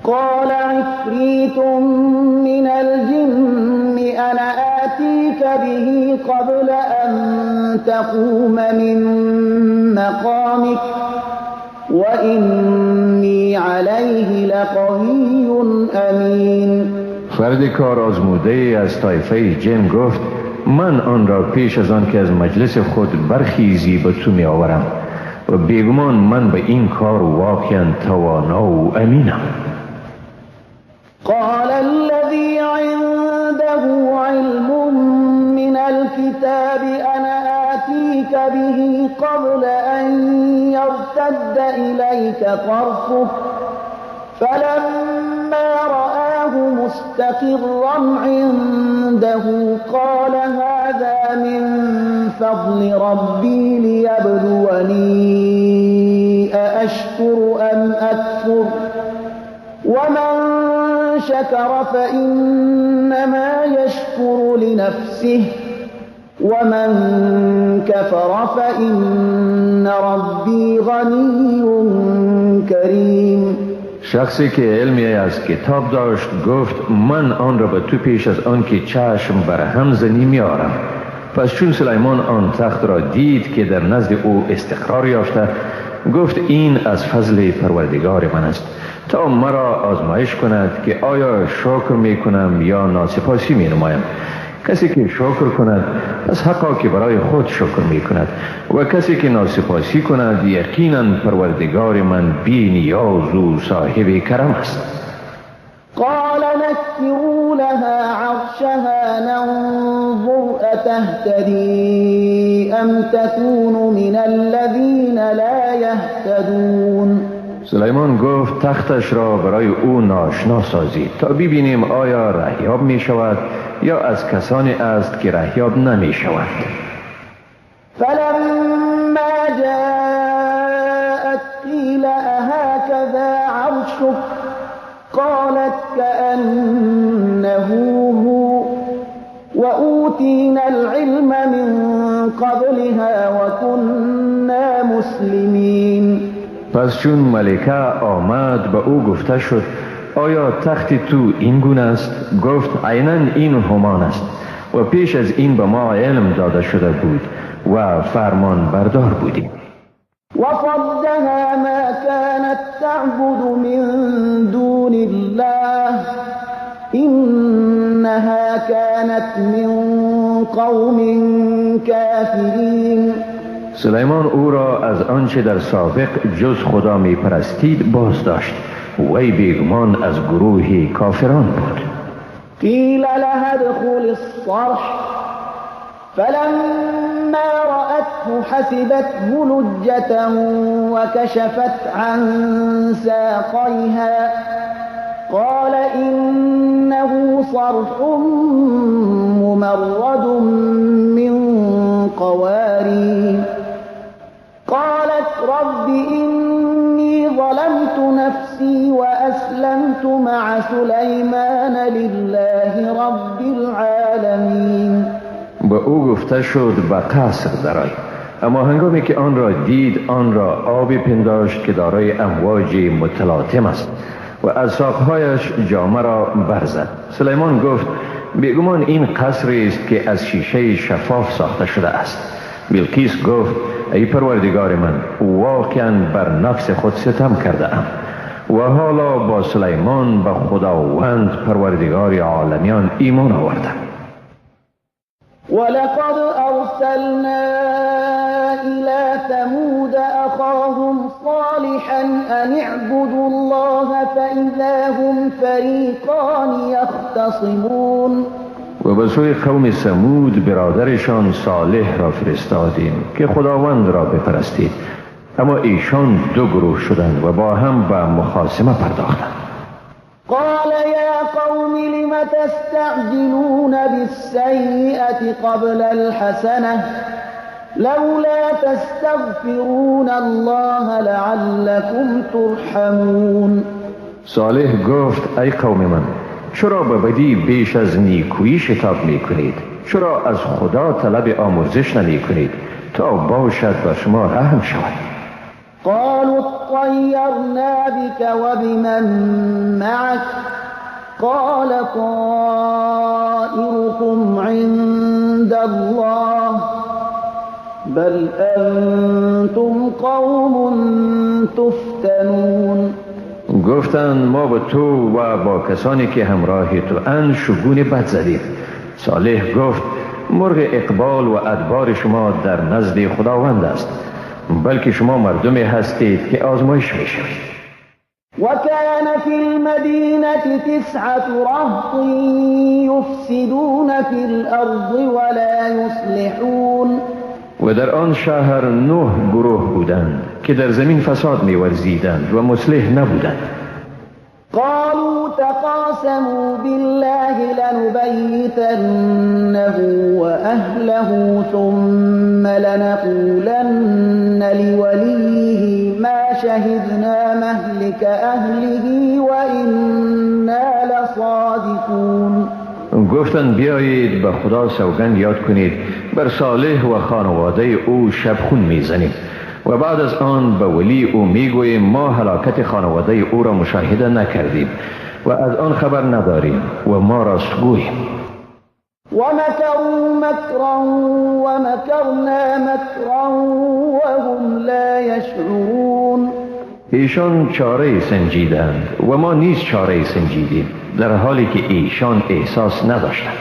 قال عفریت من الجن انا آتیک به قبل ان تقوم من مقامک وانی علیه لقوی امین.
فرد کار آزموده از طایفه جن گفت من آن را پیش از آن که از مجلس خود برخیزی به تو می آورم و بیگمان من به این کار واقعا توانا و امینم.
قال الذي عنده علم من الكتاب أنا آتيك به قبل أن يرتد إليك طرفك فلما رآه مستقرا عنده قال هذا من فضل ربي ليبلوني أأشكر أم أكفر ومن شكر فإنما يشكر لنفسه ومن كفر فإن ربي غني كريم.
شخصی که علمی از کتاب داشت گفت من آن را به تو پیش از آن که چشم بر هم زنی میارم. پس چون سلیمان آن تخت را دید که در نزد او استقرار یافته، گفت این از فضل پروردگار من است تا مرا آزمایش کند که آیا شکر می کنم یا ناسپاسی می نمایم. کسی که شکر کند پس حقا که برای خود شکر می کند و کسی که ناسپاسی کند یقینا پروردگار من بی نیاز و صاحب کرم است.
قال نکروا لها عرشها ننظر اتهتدی ام تکون من الذین لا یهتدون.
سلیمان گفت تختش را برای او ناشنا سازید تا ببینیم آیا رهیاب می شود یا از کسانی است که رهیاب نمی شود.
فلما جاءت قیل اهکذا عرشک قالت كأنه هو وأوتینا العلم من قبلها وكنا مسلمین.
پس چون ملکه آمد به او گفته شد آیا تخت تو این گونه است؟ گفت عینا این همان است و پیش از این به ما علم داده شده بود و فرمان بردار بودیم.
وصدها ما كانت تعبد من دون الله إنها كانت من قوم كافرين.
سلیمان او را از آنچه در سابق جز خدا می پرستید باز داشت، وی بیگمان از گروه کافران بود.
قیل لها ادخل الصرح فلما رأته حسبته لجة وكشفت عن ساقيها قال إنه صرح ممرد من قوارير قالت رب إني ظلمت نفسي وأسلمت مع سليمان لله رب العالمين.
به او گفته شد به قصر درآی، اما هنگامی که آن را دید آن را آبی پنداشت که دارای امواج متلاطم است و از ساقهایش جامه را برزد. سلیمان گفت بیگمان این قصری است که از شیشه شفاف ساخته شده است. بلقیس گفت ای پروردگار من، واقعا بر نفس خود ستم کرده ام و حالا با سلیمان به خداوند پروردگار عالمیان ایمان آوردم.
ولقد ارسلنا الى ثمود اخاهم صالحا ان اعبدوا الله فاذا هم فريقان يختصمون.
و به سوی قوم ثمود برادرشان صالح را فرستادیم که خداوند را بپرستید، اما ایشان دو گروه شدند و با هم به مخاصمه پرداختند.
قال یا قوم لم تستعجلون بالسیئة قبل الحسنة لولا تستغفرون الله لعلكم ترحمون.
صالح گفت ای قوم من، چرا به بدی بیش از نیکویی شتاب میکنید؟ چرا از خدا طلب آمرزش نمیکنید تا باشد بر شما رحم شود؟
قالوا اطیرنا بك وبمن معك قال طائركم عند الله بل انتم قوم تفتنون.
گفتند ما با تو و با کسانی که همراه تو اند شگون بد زدیم. صالح گفت مرغ اقبال و ادبار شما در نزد خداوند است، بلکه شما مردمی هستید که آزمایش میشوید.
وكان في المدينة 9 رهط يفسدون في الأرض ولا يصلحون.
و در آن شهر 9 گروه بودند که در زمین فساد می‌ورزیدند و مصلح نبودند.
قالوا تقاسموا بالله لنبيتنه وأهله ثم لنقولن لوليه ما شهدنا مهلك أهله وإنا لصادقون.
گفتند بیایید به خدا سوگند یاد کنید بر صالح و خانواده او شبخون میزنیم و بعد از آن به ولی او میگوییم ما هلاکت خانواده او را مشاهده نکردیم و از آن خبر نداریم و ما راستگوییم.
ومکروا مکرا ومکرنا مکرا وهم لا یشعرون.
ایشان چاره سنجیدند و ما نیز چاره سنجیدیم، در حالی که ایشان احساس نداشتند.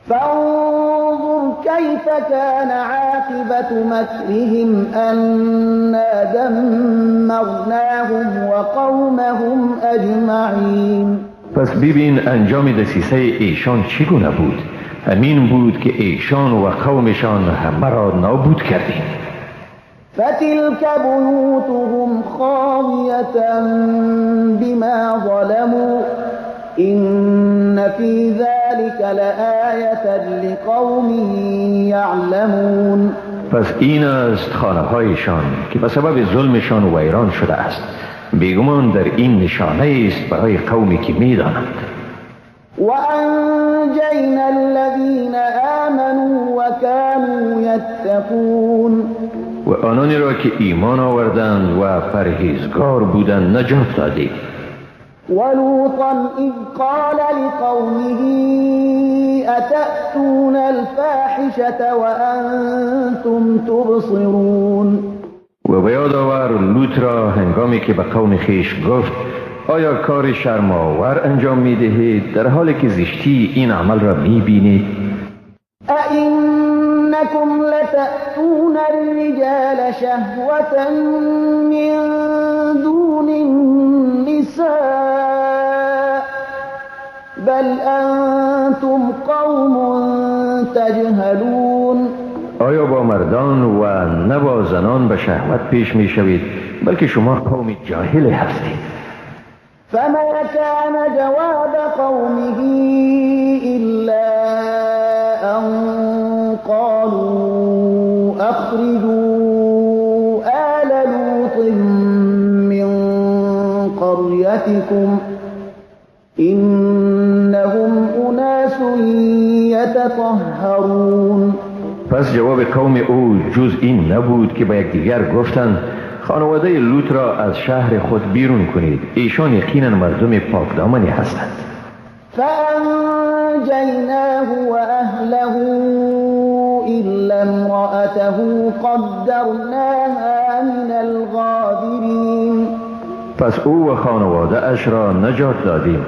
فانظر كيف كان عاقبة مكرهم أنا دمرناهم وقومهم أجمعين.
پس ببین انجام دسیسه ایشان چگونه بود. همین بود که ایشان و قومشان همه را نابود کردیم.
فتلك بيوتهم خاوية بما ظلموا إن في ذلك لآية لقوم يعلمون.
پس این است خانه هایشان که به سبب ظلمشان ویران شده است. بیگمان در این نشانه است برای قومی که میدانند.
وأنجينا الذين آمنوا وكانوا يتقون.
و آنانی را که ایمان آوردند و پرهیزگار بودند نجات دادیم.
ولوطا اذ قال لقومه اتأتون الفاحشة وانتم تبصرون.
و به یاد آور لوط را هنگامی که به قوم خویش گفت آیا کار شرم‌آور انجام می‌دهید در حالی که زشتی این عمل را می‌بینید؟
أئنكم لتأتون الرجال شهوة من دون النساء بل أنتم قوم تجهلون.
آیا با مردان و نه با زنان به شهوت پیش می شوید، بلکه شما قوم جاهل هستید.
فما كان جواب قومه إلا أن قالوا أخرجوا آل لوط من قريتكم إنهم أناس يتطهرون.
پس جواب قوم او جز این نبود که با یکدیگر گفتند خانواده لوط را از شهر خود بیرون کنید، ایشان یقینا مردم پاکدامنی هستند.
فأنجیناه وأهله إلا امرأته قدرناها من الغابرین.
پس او و خانواده اش را نجات دادیم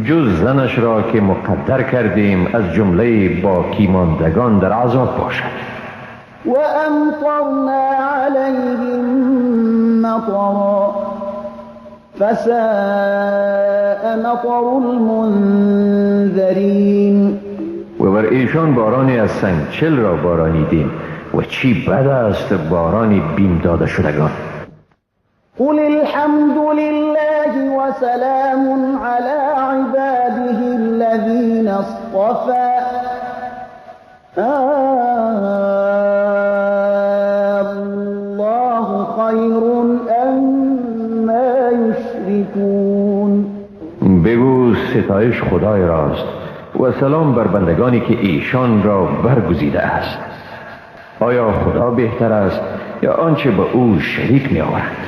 جز زنش را که مقدر کردیم از جمله باقی ماندگان در عذاب باشد.
وأمطرنا عليهم مطرا فساء مطر المنذرين.
و بر ایشان بارانی از سنگچل را بارانیدیم و چی بد است بارانی بیم داده شدگان.
قل الحمد لله وسلام على عباده الذين اصطفى الله خیر اما یشرکون.
بگو ستایش خدای راست و سلام بر بندگانی که ایشان را برگزیده است. آیا خدا بهتر است یا آنچه به او شریک می آورند؟